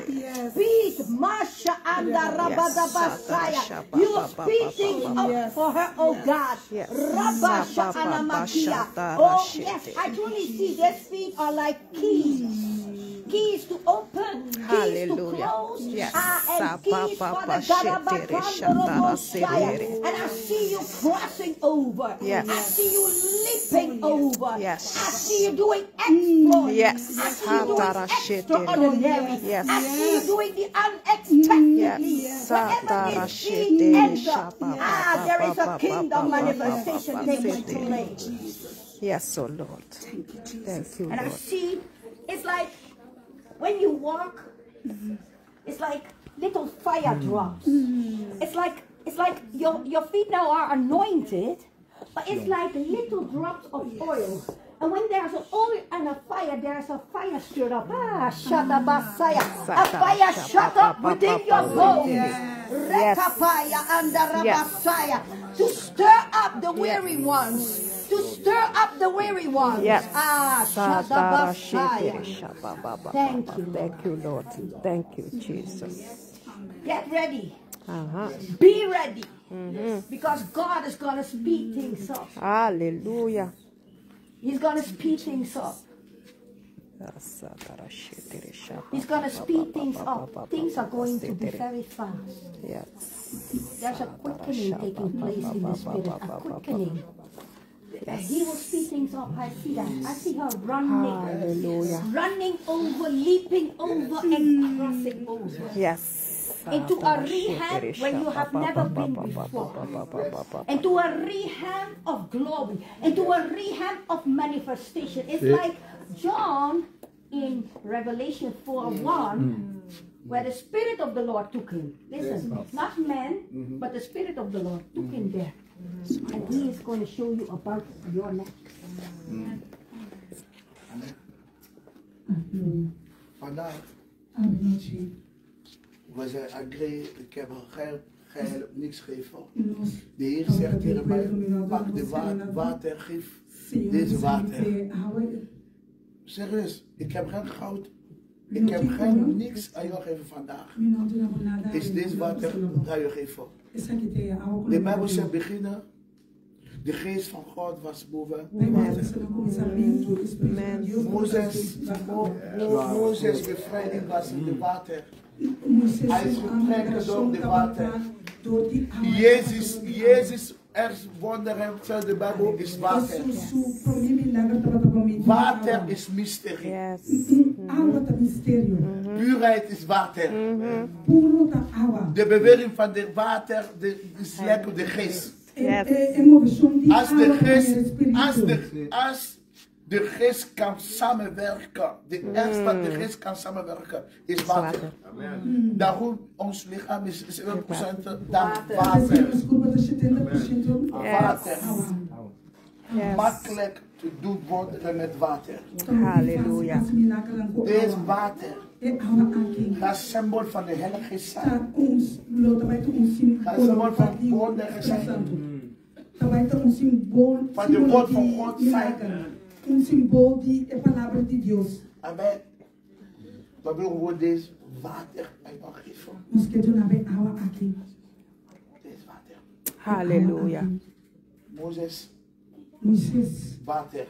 Speed, Masha and Rabadabasaya. You will speed things up for her, oh God. Yes. Rabasha Anamakia. Oh, yes, I truly see these feet are like keys. Keys to open, keys to Hallelujah. close, Yes. ah, and keys Sa- for pa- the pa- shetere, shatara, setere. And I see you crossing over. Yes. I see you leaping over. Yes. I see you doing exploits. Yes. I see you doing Hatara shetere. extraordinary. Yes. I see you doing the unexpectedly. Yes. Wherever Satara this feet shetere, enter, sha- pa- pa- ah, pa- there pa- is a pa- pa- kingdom pa- pa- manifestation pa- taking setere. place. Yes, oh Lord. Thank you, And I Lord. see, it's like when you walk, it's like little fire drops. It's like it's like your your feet now are anointed, but it's like little drops of oil. And when there's an oil and a fire, there's a fire stirred up. Ah, shadabasaya. A fire shut up within your bones. Rekapaya and rabasaya. To stir up the weary ones. To stir up the weary ones. Yes. Ah, Satara shadabasaya. shetere, sha- pa- pa- pa- Thank pa- you, Lord. Thank you, Lord. Thank you, Jesus. Get ready. Uh-huh. Be ready. Because God is going to speed things up. Hallelujah. He's going to speed things up. He's going to speed things up. Things are going to be very fast. Yes. There's a quickening taking place in the spirit, a quickening. He will speed things up. I see that. I see her running. Hallelujah. Running over, leaping over, and crossing over. Yes. Into a rehab where you have never been before. Into a rehab of glory. Into a rehab of manifestation. It's like John in Revelation 4 1, where the Spirit of the Lord took him. Listen, not man, but the Spirit of the Lord took him there. And he is going to show you about your next. Vandaag, Anochi. we zijn agree, ik heb geen, geen niks gegeven. Nos De Heer zegt tegen mij, pak de water, geef Senhor, deze water. te awa Serieus, ik heb geen goud, ik heb geen niks aan jou gegeven vandaag. mi no duna nada. Is deze water aan jou gegeven. Esaki ta awa De Bijbel zegt beginnen, de geest van God was boven Bijbel water. sa na kuminsamentu, Espiritu di Dios Mozes, Mozes bevrijding was in de water. Moisés Hij is su getrokken door de water. Door di awa. Jezus, Jezus, er wonderen, zegt de Bijbel, is water. Jesus su promé milager tabata pa medio di Water awa. is mysterie. Yes. Awa ta misterio. Puurheid is water. Puro ta awa. De beweging van de water is lekker de geest. Yes. E moveshon di Als de awa ta geest, espiritu. als de geest kan samenwerken, de eerste wat de geest kan samenwerken, is water. Daarom, ons lichaam is 7% dan Asina water. nos kurpa ta 70% Water. awa. Yes. Makkelijk te doen wonderen met water. Halleluja. Deze water E awa aki. gaat symbool van de Heilige Geest zijn. Ta un lo tabata un Gaat symbool símbolo van di wonderen Espiritu zijn. Santo. Tabata un símbolo Van de símbolo woord van di God zijn. milager. Un símbolo di e palabra di Dios. Amen. We willen gewoon deze water aan jou geven. Nos ke duna bo awa aki. Deze water. Halleluja. Mozes, Moisés, water.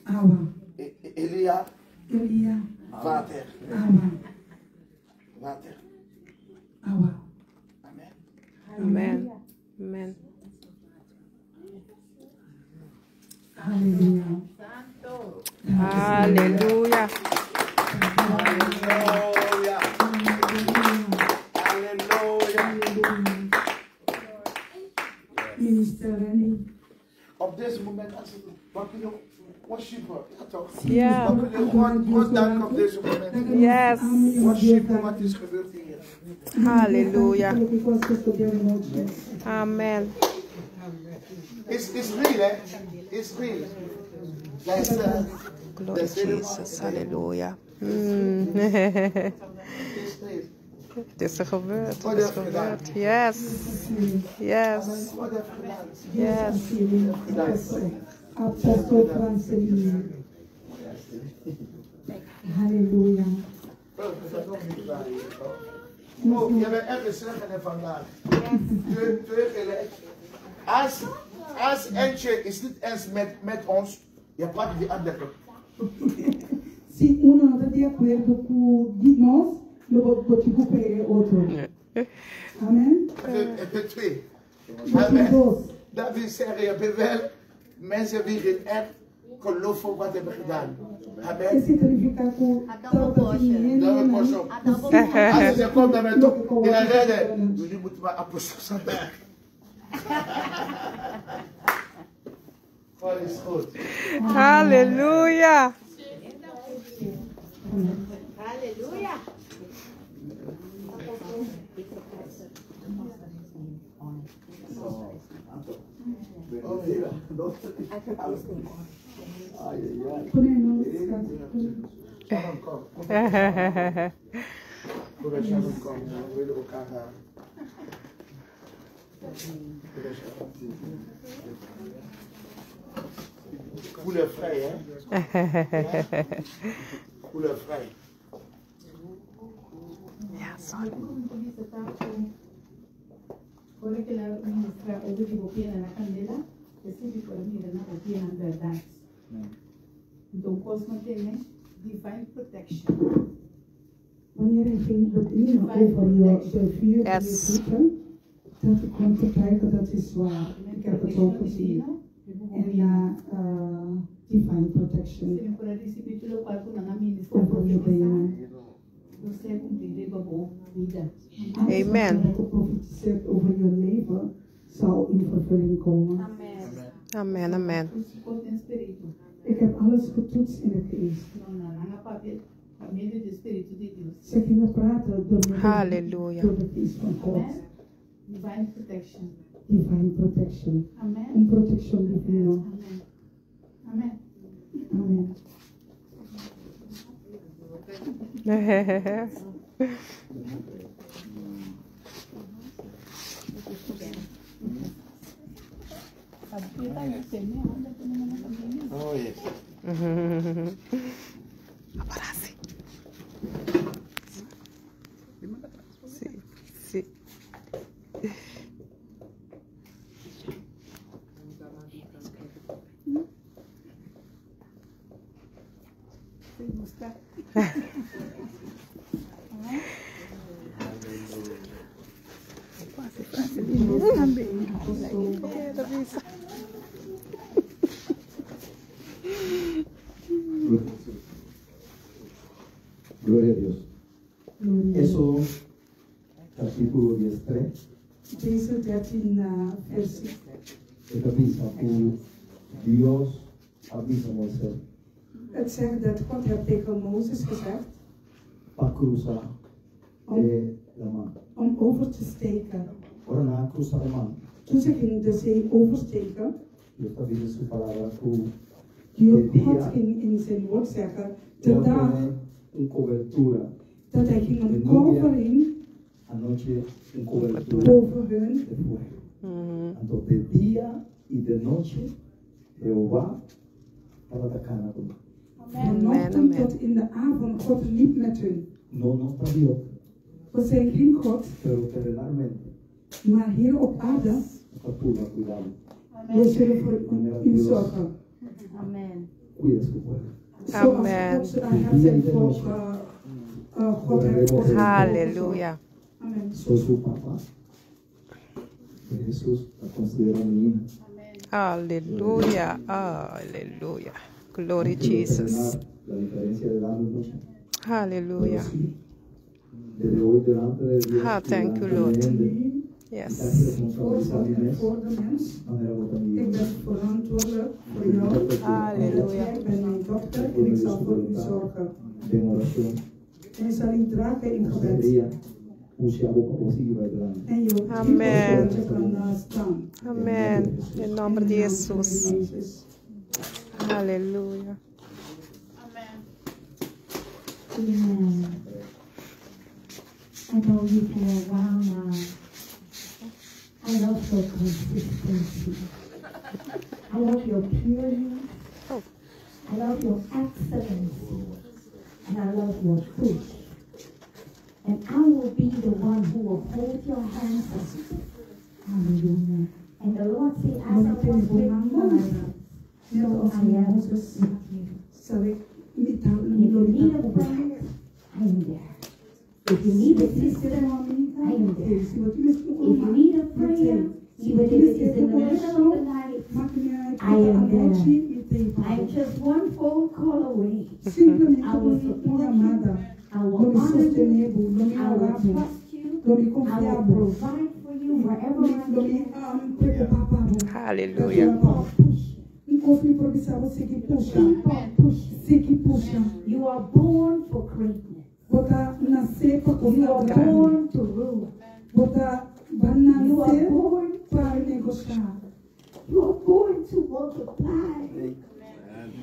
awa. Elia, Elia, water. awa. Water. Awa. Amen. Amen. Amen. Halleluja. Halleluja. Halleluja. Halleluja. Minister Renny. Op deze moment, als we kunnen worshipen. Ja toch? Ja. We kunnen gewoon God danken op deze moment. Yes. Worshipen wat is gebeurd hier. Halleluja. Amen. Is real, hè? Is real. Dat is, Glory Jesus. Halleluja. Is real. Het is er gebeurd. Het is gebeurd. Yes. Yes. God heeft gedaan. Yes. Apostel Franceline. Halleluja. Oh, we zijn nog niet klaar hier, toch? Oh, jij bent erg gezegend vandaag. Twee gelijk. Als eentje is niet eens met ons, je pakt die andere. Si uno no ta di akuerdo ku di nos, lo bo tin ku pega otro. Amen. Het is twee. Amen. Amen. Dos. Dat wil zeggen, je bent wel mensen die geen echt geloven wat hebben gedaan. Amen. Esei ta nifiká ku double portion. Double portion. A double portion. Als je komt naar mij toe, in een redden, jullie moeten maar apostel zijn. God is goed. Halleluja. Halleluja. Oh, ja. Pone no, Sharon, kom. Kom, Kom bij Sharon, kom. We willen elkaar gaan. Kom bij Sharon. Voel je vrij, hè? Ja? Voel je vrij. Ja, sorry. Ora ku el a ministrá over di bo pianan na kandela, esei por mira na bo pianan bèrdat. Anto, kos no tene, Divine protection. Wanneer hij ging bedienen over je, de vuur in je voeten, dat ik kon getuigen, dat is waar. Ik heb het ook gezien. En divine protection Si mi por a risibí tur lokual ku nan a ministrá over je profetisá, benen. lo ser kumplí riba bo bida. Alles wat Amen. er geprofetiseerd over je leven zal in vervulling komen. Amen, amen. Toets kos den spiritu. Ik heb alles getoetst in de geest. No, no, nan a papia pa medio di spiritu di Dios. Ze gingen praten door, middel, Halleluja. door de geest van God. Amen. Divine protection. Divine protection. Amen. Een protectie divino. Amen. Amen. Amen. Oh, yes. Paparazzi. Si, si. Gloria a Dios. Gloria. Éxodo capítulo 13. Deze 13 versie. E ta bisa ku Dios a bisa Moisés Het zegt dat God heeft tegen Mozes gezegd pa krusa om, laman. om over te steken. Ora nan a krusa laman. Toen ze gingen de zee oversteken, Dios ta bisa su palabra ku Dios, de God dia ging in zijn woord zeggen, de el a dag pone un kobertura, dat hij ging een De nubia. covering anochi un kobertura boven hun. de fuego. Anto de dia i de nochi, Jehová tabata kana ku nan. Vanochtend amen. tot in de avond, God liep met hun. No, nos ta Dios, We zijn geen God, pero terrenalmente maar hier op aarde, nos ta purba kuida bo. we zullen voor u, u zorgen. Amen. Kuida su pueblo. Zoals Amen. God heeft zijn volk, God heeft voor zijn volk gezorgd. Halleluja. Amen. Soy su papá. Jesús la considera mi hija. Halleluja. Halleluja. Glory No quiero Jesus. terminar La diferencia de edad no es mucha. Pero Halleluja. sí, desde hoy delante de Dios, Ah, y thank you, delante de Lord. gente, y Yes. casi Voor responsabilizar God mi en mes, voor de mens. manera vos también. Ik ben verantwoordelijk voor jou. Halleluja. Jij bent mijn dochter en ik zal voor u zorgen. En oración, En ik zal u dragen in gebed. sería un chavo pa posible delante. En je Amen. zodat je kan staan. Amen. In nòmber di In de naam van Jesus. Jezus. Halleluja. Amen. I know you for a while now. I love your consistency. I love your pureness. Oh. I love your excellency. And I love your truth. And I will be the one who will hold your hands up. Hallelujah. And the Lord said, as I was with Moses, Net so als I am Mozes with you. zal ik niet houden If you need a friend, I am there. If you need a sister, I am there. If you need a prayer, even if it is in the middle of the night, I am there. I'm just one phone call away. Simplemente I will un support you. llamada. I Lo will mi honor you. sostener, lo mi I will orabo, trust you. lo mi I will confiabo, provide for you wherever I lo mi can. preocupa pa bo. Halleluja. Keep on pushing. Un kos mi por bisa bo sigui pusha, Keep on pushing. sigui pusha. You are born for greatness. Bo ta nase pa You are kos grandi. born to rule. Bo ta You are nase born. pa negoshá. You are born to multiply.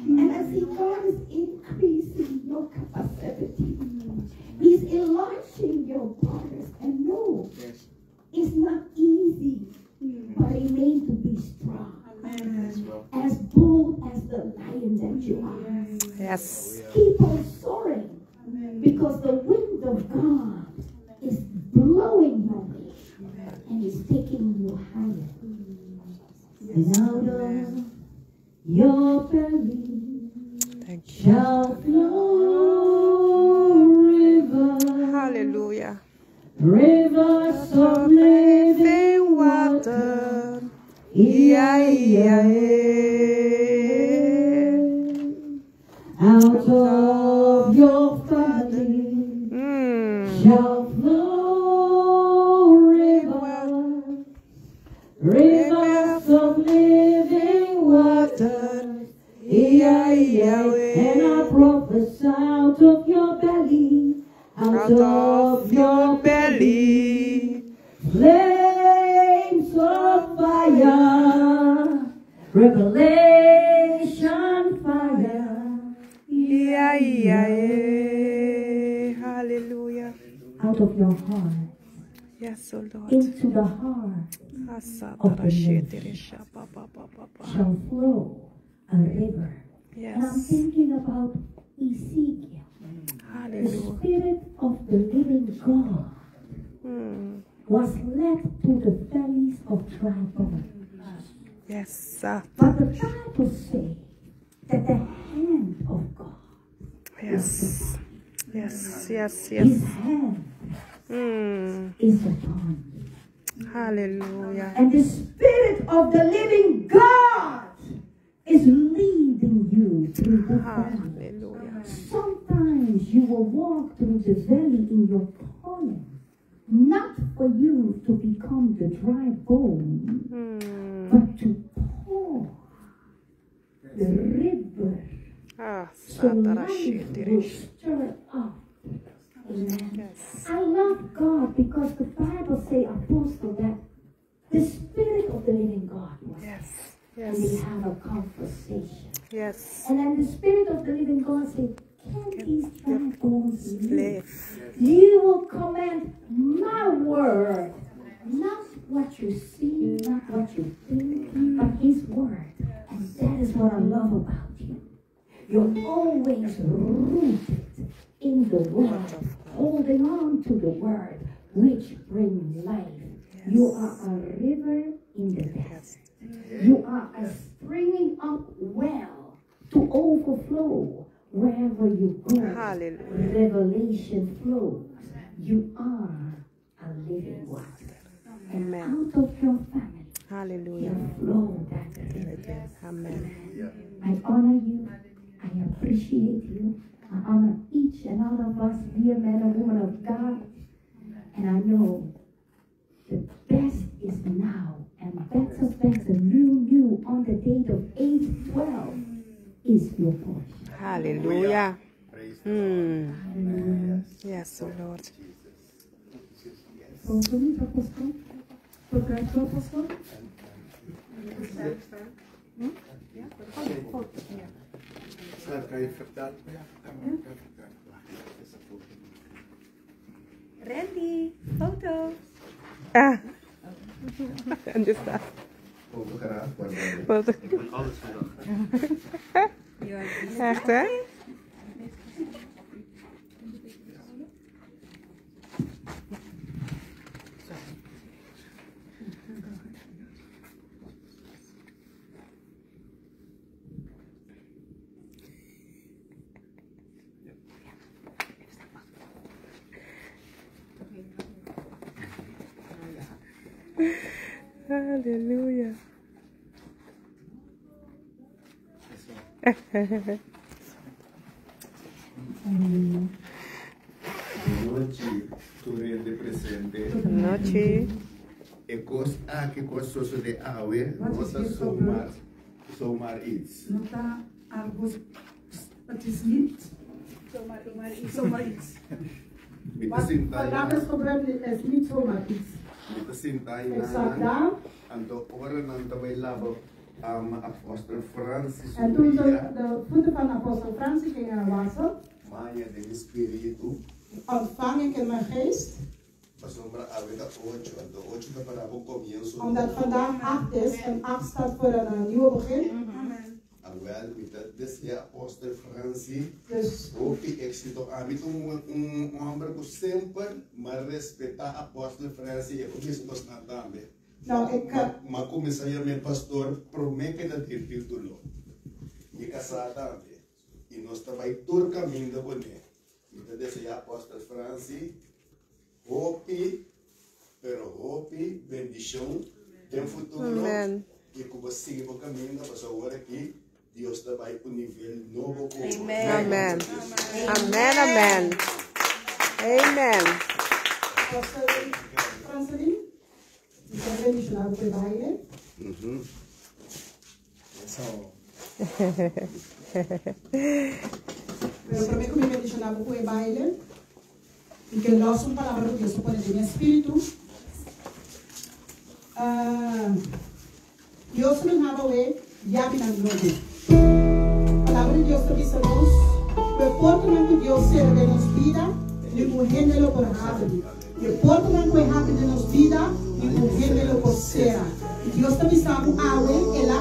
And I see God is increasing your capacity. He's enlarging your borders. And no, it's not easy, but remain to be strong. As bold as the lion that you are. Yes. Keep on soaring because the wind of God is blowing your way and is taking you higher. And out of your belly Thank you. shall flow. Rivers of living water. Yeah, yeah, Out of your family shall flow rivers, rivers of living water. Yeah, yeah, And I prophesy out of your belly, out of your belly, flames of fire, revelation fire. Yeah, yeah, yeah. Hallelujah. Out of your heart, Yes, O Lord. into the heart of the nation shall flow a river. And I'm Yes. thinking about Ezekiel. The Hallelujah. Spirit of the living God was led to the valleys of dry bones. Yes. But the Bible says that the hand of God, Yes. Yes, yes, His yes. hand is upon you. Hallelujah. And the Spirit of the living God is leading you through the valley. Hallelujah. Sometimes you will walk through the valley in your calling, not for you to become the dry bone, but to pour the river Ah, so life will stir up. Amen. I love God because the Bible say, Apostle, that the Spirit of the living God was Yes. And we Yes. have a conversation. Yes. And then the Spirit of the living God said, Can these dry bones live? Live. You will command my word, not what you see, not what you think, but His word. And that is what I love about you. You're always rooted in the word, holding on to the word, which brings life. You are a river in the desert. You are a springing up well to overflow wherever you go. Hallelujah. Revelation flows. You are a living water. And Amen. out of your family Hallelujah. will flow that river. Amen. I honor you. I appreciate you. I honor each and all of us, dear men and women of God. And I know the best is now, and better, better, new, new on the date of 8/12 is your portion. Hallelujah. Praise the Lord. Mm. Yes, O Lord. Foto niet, apostel? Begrijpt u, apostel? Schat, kan je vertalen? Ja, vertel maar. Kan je vertalen? Wacht, dat is een foto. Randy, foto. Ah. En dus dat. Fotograaf, maar Foto. Ik ben alles vandaag. Echt, hè? Halleluja. Nochi, tu rende presente. Nochi. E kos aki kos soso de awe, Wat is nota hier zomaar, gebeurd? zomaar iets. Nota algo. Het is niet zomaar iets. Mi te Wat sinta vandaag is gebeurd is niet zomaar iets. Mi te sinta Ik zat daar. Anto ora nan tabay labo apostel Francis En toen ze Uria, de voeten van apostel Francis gingen wassen, maya den espiritu, ontvang ik in mijn geest, pasobra awe ta ocho, anto ocho ta para bo comienzo. omdat vandaag 8 is en 8 staat voor een nieuw begin. Alhoewel, mi ta desea apostel Francis, Dus hopi éxito. A mim um homem que sempre mas respeitar apostel Francis, eu disse nós não também. Nou, ik, Maar começar a meu pastor promete dat ter título. E casar também. E nós também tur caminho com ele. Então desejar apostel Francis, hopi bendishon den futuro Amen. i ku bo sigui bo kaminda pasobra awor aki Dios ta bai un nivel nobo ku bo. Amen. Amen, amen. Amen. Pastor Francelin, mi ta bendiciona bo pa e baile. Pero prome ku mi bendiciona bo ku e baile, mi ke los un palabra ku Dios a pone den mi espiritu. Ah, Dios lo naba we yabinan nobo. Palabra di Dios ta bisa nos ku e portanan ku Dios sera den nos bida, ningun hende lo por habri. I e portanan ku e habri den nos bida, ningun hende lo por sera. I Dios ta bisa bo awe, El a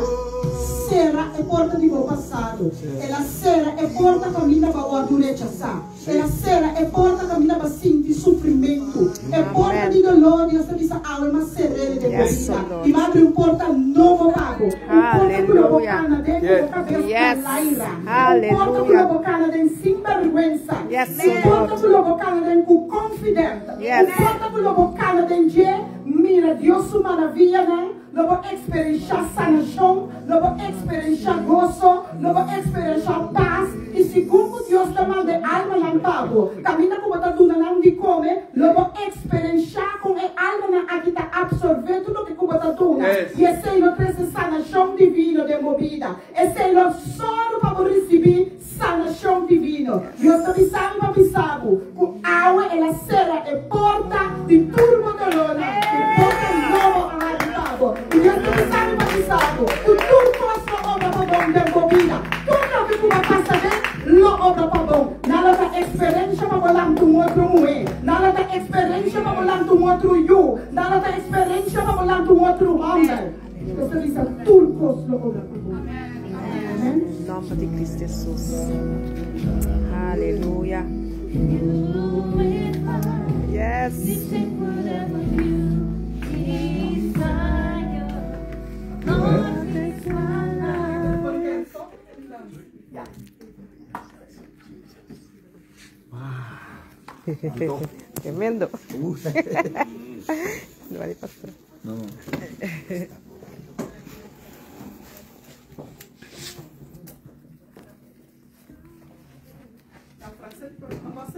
sera e porta di bo pasado. El a sera e porta kaminda bo a wòrdu rechasá. El a sera e porta kaminda pa sinti sufrimentu. E porta di doló, Dios ta bisa awe, m'a ser'é den bo bida i m'a abri un porta nobo pa bo. Un porta ku lo bo kana den ku bo kabes na laira. Un porta ku lo bo kana den sin bèrgwensa. Un porta ku lo bo kana den ku konfidènt. Un porta ku lo bo kana den dje mira Dios su maravianan. Lo bo eksperenshá sanashon, lo bo eksperenshá goso, lo bo eksperenshá pas, i segun ku Dios ta manda e almanan pa bo, kaminda ku bo ta duna nan di kome, lo bo eksperenshá kon e almanan aki ta apsorbé tur loke ku bo ta duna, i esei lo trese sanashon divino den bo bida. Esei lo sòru pa bo risibí sanashon divino. Dios ta bisa mi pa bisa bo ku awe el a sera e porta di tur bo dolónan i porta nobo a habri pa bo. I Dios ta bisa mi pa bisa bo ku tur kos lo obra pa bon den bo bida. Tur loke ku bo pasa den lo obra pa bon. Nan lo ta eksperensha pa bo lanta un otro muhé. Nan lo ta eksperensha pa bo lanta un otro yu. Nan lo ta eksperensha pa bo lanta un otro hòmber. Dios ta bisa tur kos lo obra pa bon. Amen. Nomber di Cristo Jesus. Aleluya. Yes. Tremendo. Vale, pastor. No. Nou, Francis,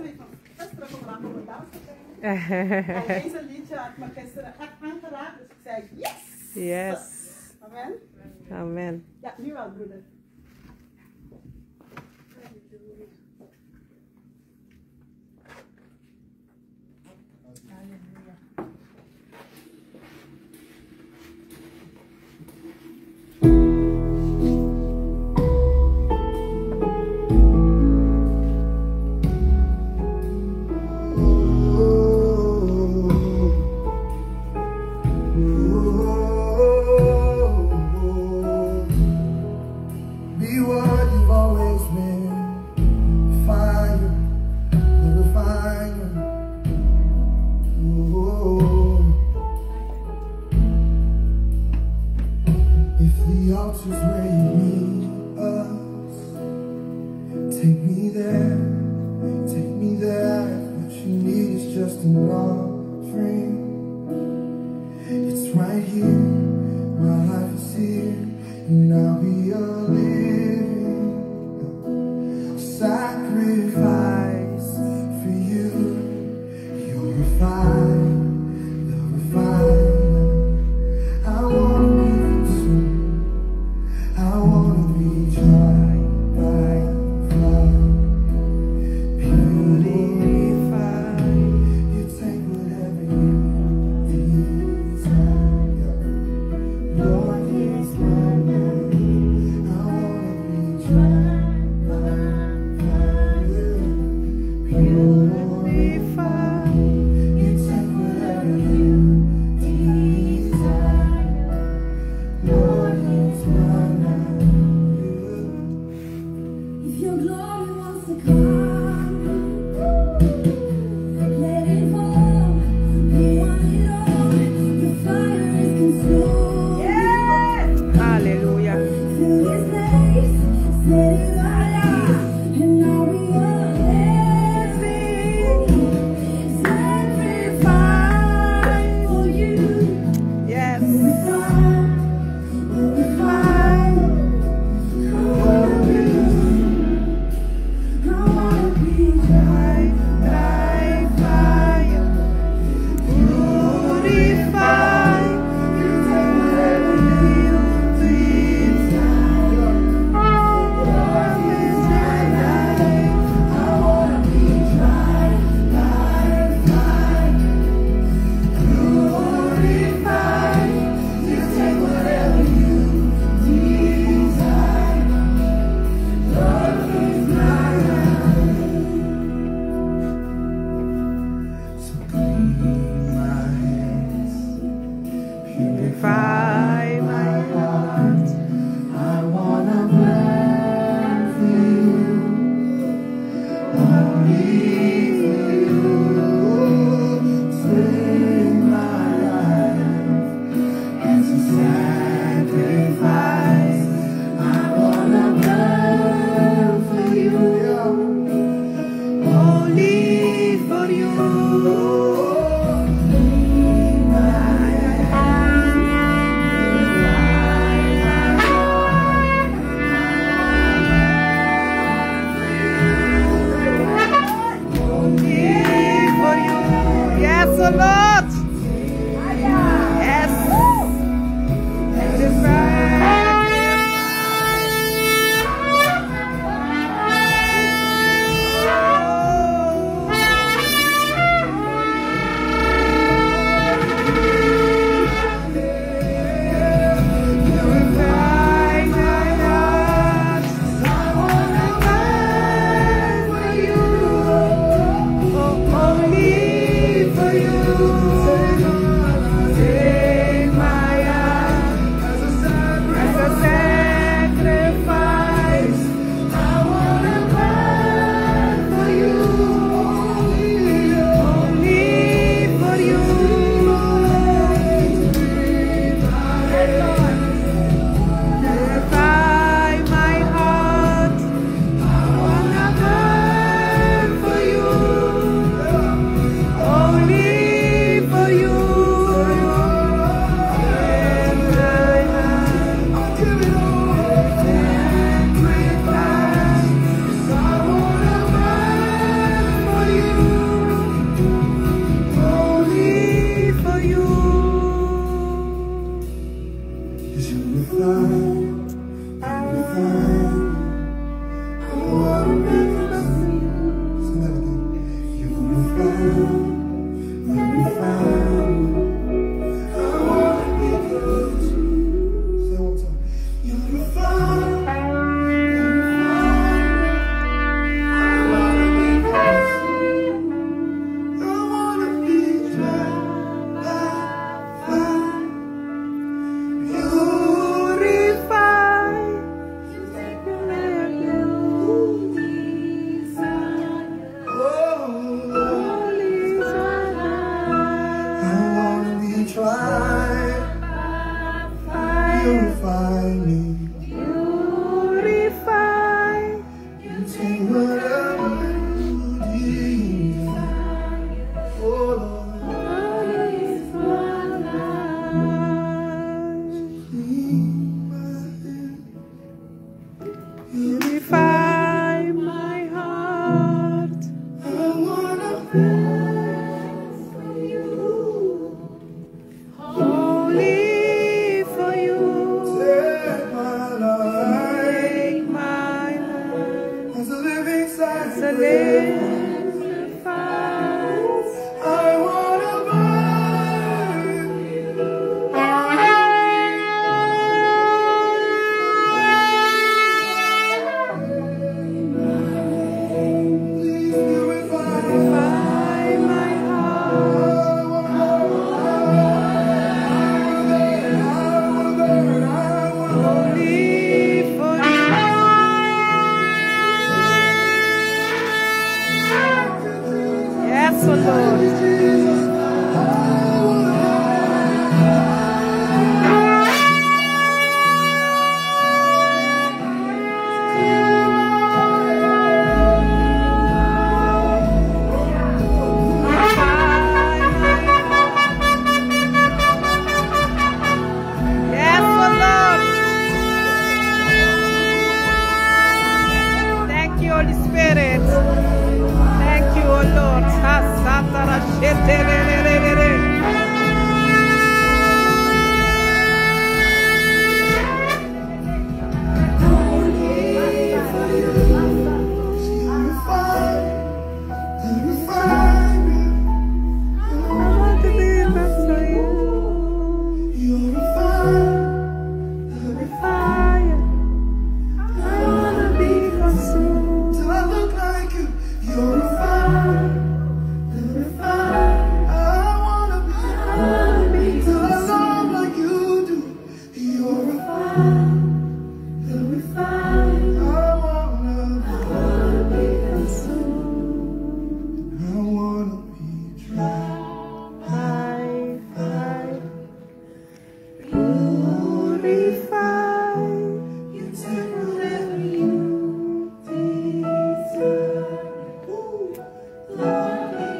ik van gisteren gevraagd om een dans te brengen. En deze liedje had me gisteren echt aangeraakt, dus ik zei yes! Yes. Amen. Amen. Ja, nu wel, broeder. Be what you've always been. Fire, the refiner. Oh. If the altar's where you need us, take me there, take me there. What you need is just an offering. It's right here, my life is here, and I'll be a living sacrifice for you. You're refined, the refiner. I wanna be consumed. I wanna be tried by fire. Purified. You take whatever you desire. Lord, here's my life. I wanna be tried by fire. Purified. You take oh Lord. Yes. Purify my heart. I wanna burn for you. Oh, only for you. Take my heart as a sacrifice. I wanna burn for you. Only for you. Purify my heart. I wanna burn for you. Only for you. In my heart. Sacrifice. I wanna burn for you. Only for you. Purify. Purify me. Purify. You take whatever you desire. Oh Lord. Purify my heart. I wanna burn for you. Only for you. Take my life. Take my life. As a living As a sacrifice. living sacrifice. I wanna burn. Please purify. Purify my heart. Only for you. Yes, oh Lord. Yes, oh Lord. Thank you, Holy Spirit. Thank you, O Lord. Satara sheterererere. Purify me. I want to be best for you. Purify. Fire. I wanna be consumed. Till I look like you. You're a fire. Purify. I wanna be. I wanna be Till I love like you do. You're a fire. Purify. I wanna I wanna be consumed. I wanna be tried. Fire, fire. Purify. You take whatever you desire.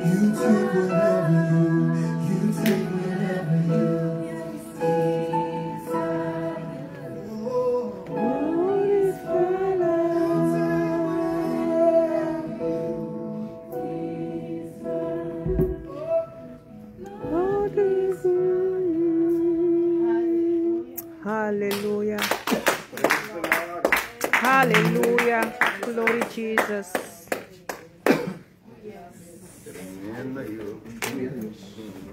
You take whatever you take whatever you. Oh. Purify life. Hallelujah. Hallelujah. Glory Jesus. Tremendo, joh. Tremendísimo.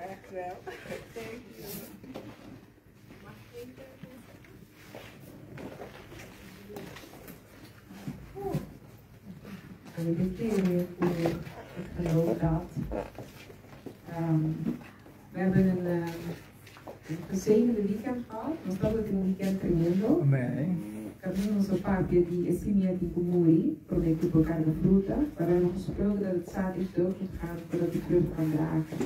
Echt wel. Thank you. En ik denk ik geloof dat. We hebben een gezegende weekend gehad. Nos tabata un weekend tremendo. Amen. Camino nos papia di e simia di ku muri, promé ku por karga fruta. Maar we hebben gesproken dat het zaad eerst dood moet gaan voordat die vrucht kan dragen.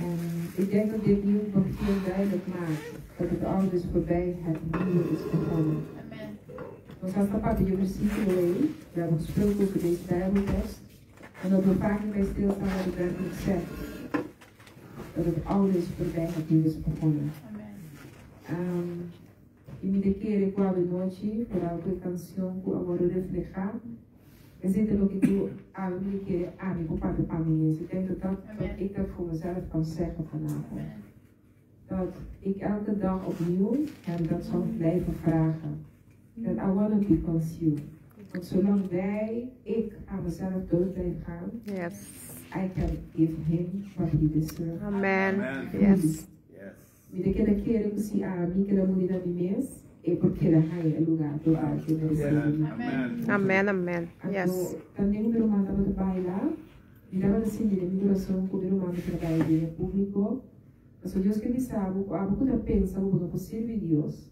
En ik denk dat dit nieuw nog veel duidelijk maakt. Dat het oude is voorbij, het nieuwe is begonnen. Nos a papia di versíkulo ei. We hebben gesproken over deze Bijbeltekst. En dat we vaak niet bij stilstaan wat het werkelijk zegt. Dat het oude is voorbij, het nieuwe is begonnen. I mi ta kere ku awe nochi, vooral ku e kansion ku a wòrdu reflehá, esei ta loke ku awe mi ta kere ami por papia pa mi mes. Ik denk dat dat, dat ik dat voor mezelf kan zeggen vanavond. Dat ik elke dag opnieuw hem dat zal blijven vragen. Dat I wanna be consumed. Want zolang wij, ik aan mezelf dood blijf gaan, I can give him what he deserves. Amen. Yes. Mi ta keda kere ku si ami keda muri na mi mes, e por keda haña e lugá total ku e meresé di mi. Amen, amen. Yes. Anto, tambe ku mi ruman tabata baila, mi tabata sinti den mi kurason ku mi ruman ta trabaya den e públiko. Pasobra Dios ke bisa bo ku abo ku ta pensa ku bo no por sirbi Dios.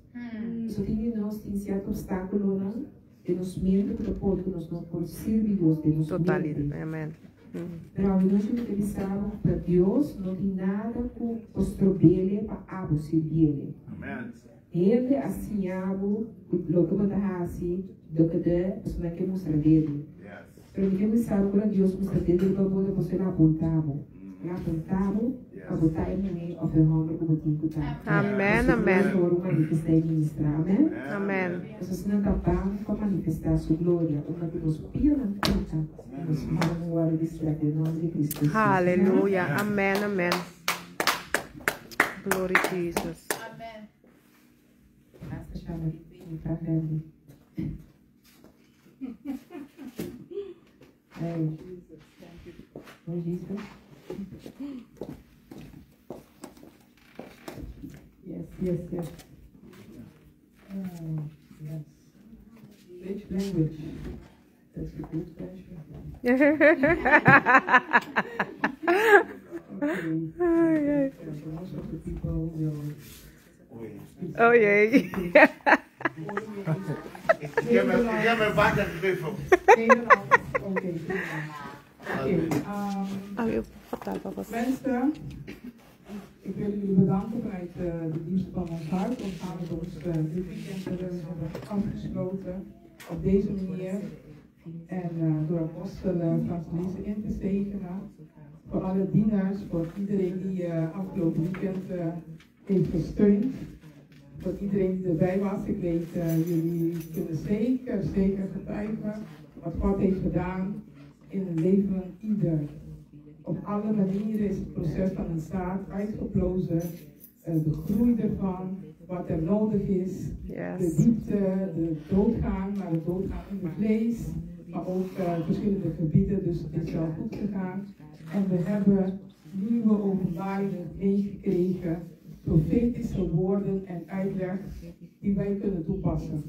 Pasobra tin di nos tin sierto obstákulonan den nos mente ku ta pone ku nos no por sirbi Dios den nos mente. Amen. Pero awe nochi mi ta bisa bo ku pa Dios no tin nada ku por strobele pa abo sirbiele. Hende a siña bo ku loke bo ta hasi dkd pasobra nan ke mustra dedo. Pero mi ke bisa bo ku ora Dios mustra dedo riba bo ta pasobra el a apunta bo. El a apunta bo pa bo ta e muhé òf e hòmber ku bo tin ku ta. Amen, Pasobra amen. Dios ta wòrdu manifestá i ministrá. Amen. Amen. Pasobra asina ta ban pa manifestá su gloria unda ku nos pianan pika i nos mannan wòrdu distrèk den nòmber di Cristo Hesus. Amen. Haleluya. Amen, amen. Glory Jesus. Pastor Shama, mi vraag hebben. Hey. Oh, Jesus. Yes, yes, yes. Oh, yes. Which language? That's a good question. Okay. Most of the people will Oh jee. Ik heb mijn water gegeven. Nederland. Oké, prima. Oké, mensen, ik wil jullie bedanken vanuit de diepste van ons hart om samen met ons dit weekend te hebben afgesloten op deze manier. En door apostel Frans Liese in te zegenen. Voor alle dienaars, voor iedereen die afgelopen weekend heeft gesteund. Voor iedereen die erbij was. Ik weet, jullie kunnen zeker, zeker getuigen wat God heeft gedaan in het leven van ieder. Op alle manieren is het proces van een zaad uitgeplozen. De groei ervan, wat er nodig is, de diepte, de doodgaan, maar de doodgaan in het vlees, maar ook verschillende gebieden, dus het is wel goed gegaan. En we hebben nieuwe openbaringen meegekregen, profetische woorden en uitleg die wij kunnen toepassen.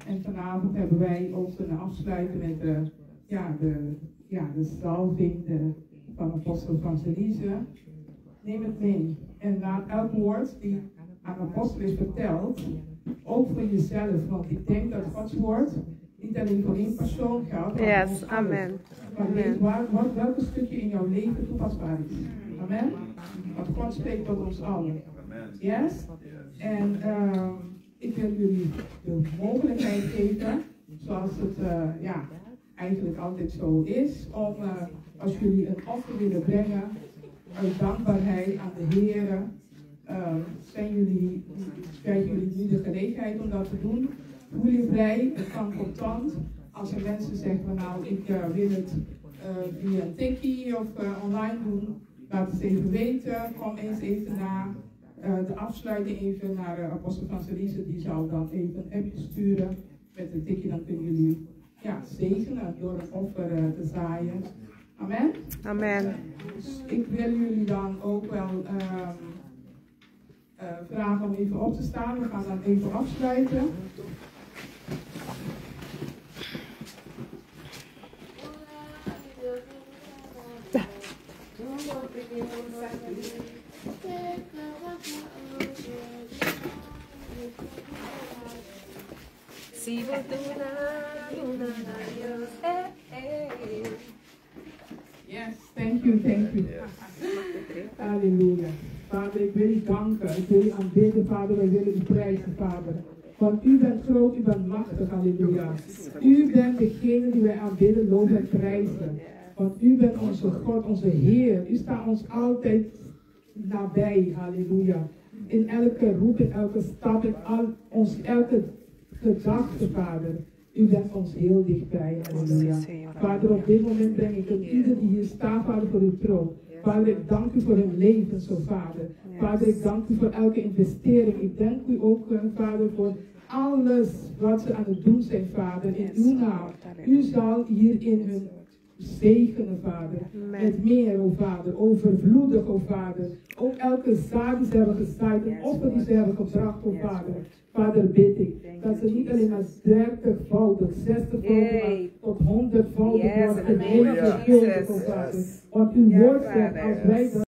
En vanavond hebben wij ook kunnen afsluiten met de zalving van apostel Franselise. Neem het mee en laat elk woord die aan apostel is verteld, ook voor jezelf. Want ik denk dat Gods woord niet alleen voor één persoon geldt, maar voor Yes, ons allen. amen. Maar weet Amen. welk stukje in jouw leven toepasbaar is. Amen. Want God spreekt tot ons allen. Yes? En ik wil jullie de mogelijkheid geven, zoals het eigenlijk altijd zo is, om als jullie een offer willen brengen, uit dankbaarheid aan de Heer, krijgen jullie nu de gelegenheid om dat te doen. Voel je vrij, het kan contant. Als er mensen zeggen van nou, ik wil het via een tikkie of online doen, Laat het even weten. Kom eens even na de afsluiting even naar apostel Francelise. Die zal dan even een appje sturen met een tikje. Dan kunnen jullie ja, zegenen door een offer te zaaien. Amen. Amen. Dus ik wil jullie dan ook wel vragen om even op te staan. We gaan dan even afsluiten. Si Yes, thank you, thank you. Halleluja. Vader, ik wil u danken. Ik wil u aanbidden, Vader. Wij willen u prijzen, Vader. Want u bent groot, u bent machtig, halleluja. U bent degene die wij aanbidden, loven en prijzen. Want u bent onze God, onze Heer. U staat ons altijd nabij, halleluja. In elke roep, in elke stap, in al ons, elke gedachte, Vader. U bent ons heel dichtbij, halleluja. Vader, op dit moment breng ik een ieder die hier staat, Vader, voor uw troon. Vader, ik dank u voor hun leven, zo Vader. Vader, ik dank u voor elke investering. Ik dank u ook, Vader, voor alles wat ze aan het doen zijn, Vader, in uw naam. U zal hierin hun zegenen, Vader. Met meer, o Vader. Overvloedig, o Vader. Ook elke zaad die ze hebben gezaaid, een offer die ze hebben gebracht, o Vader. Vader, bid ik dat ze niet alleen maar 30-voudig, 60-voudig, maar tot 100-voudig worden in the name of vermenigvuldigd, o Jesus. Vader. Want uw woord zegt, als wij dat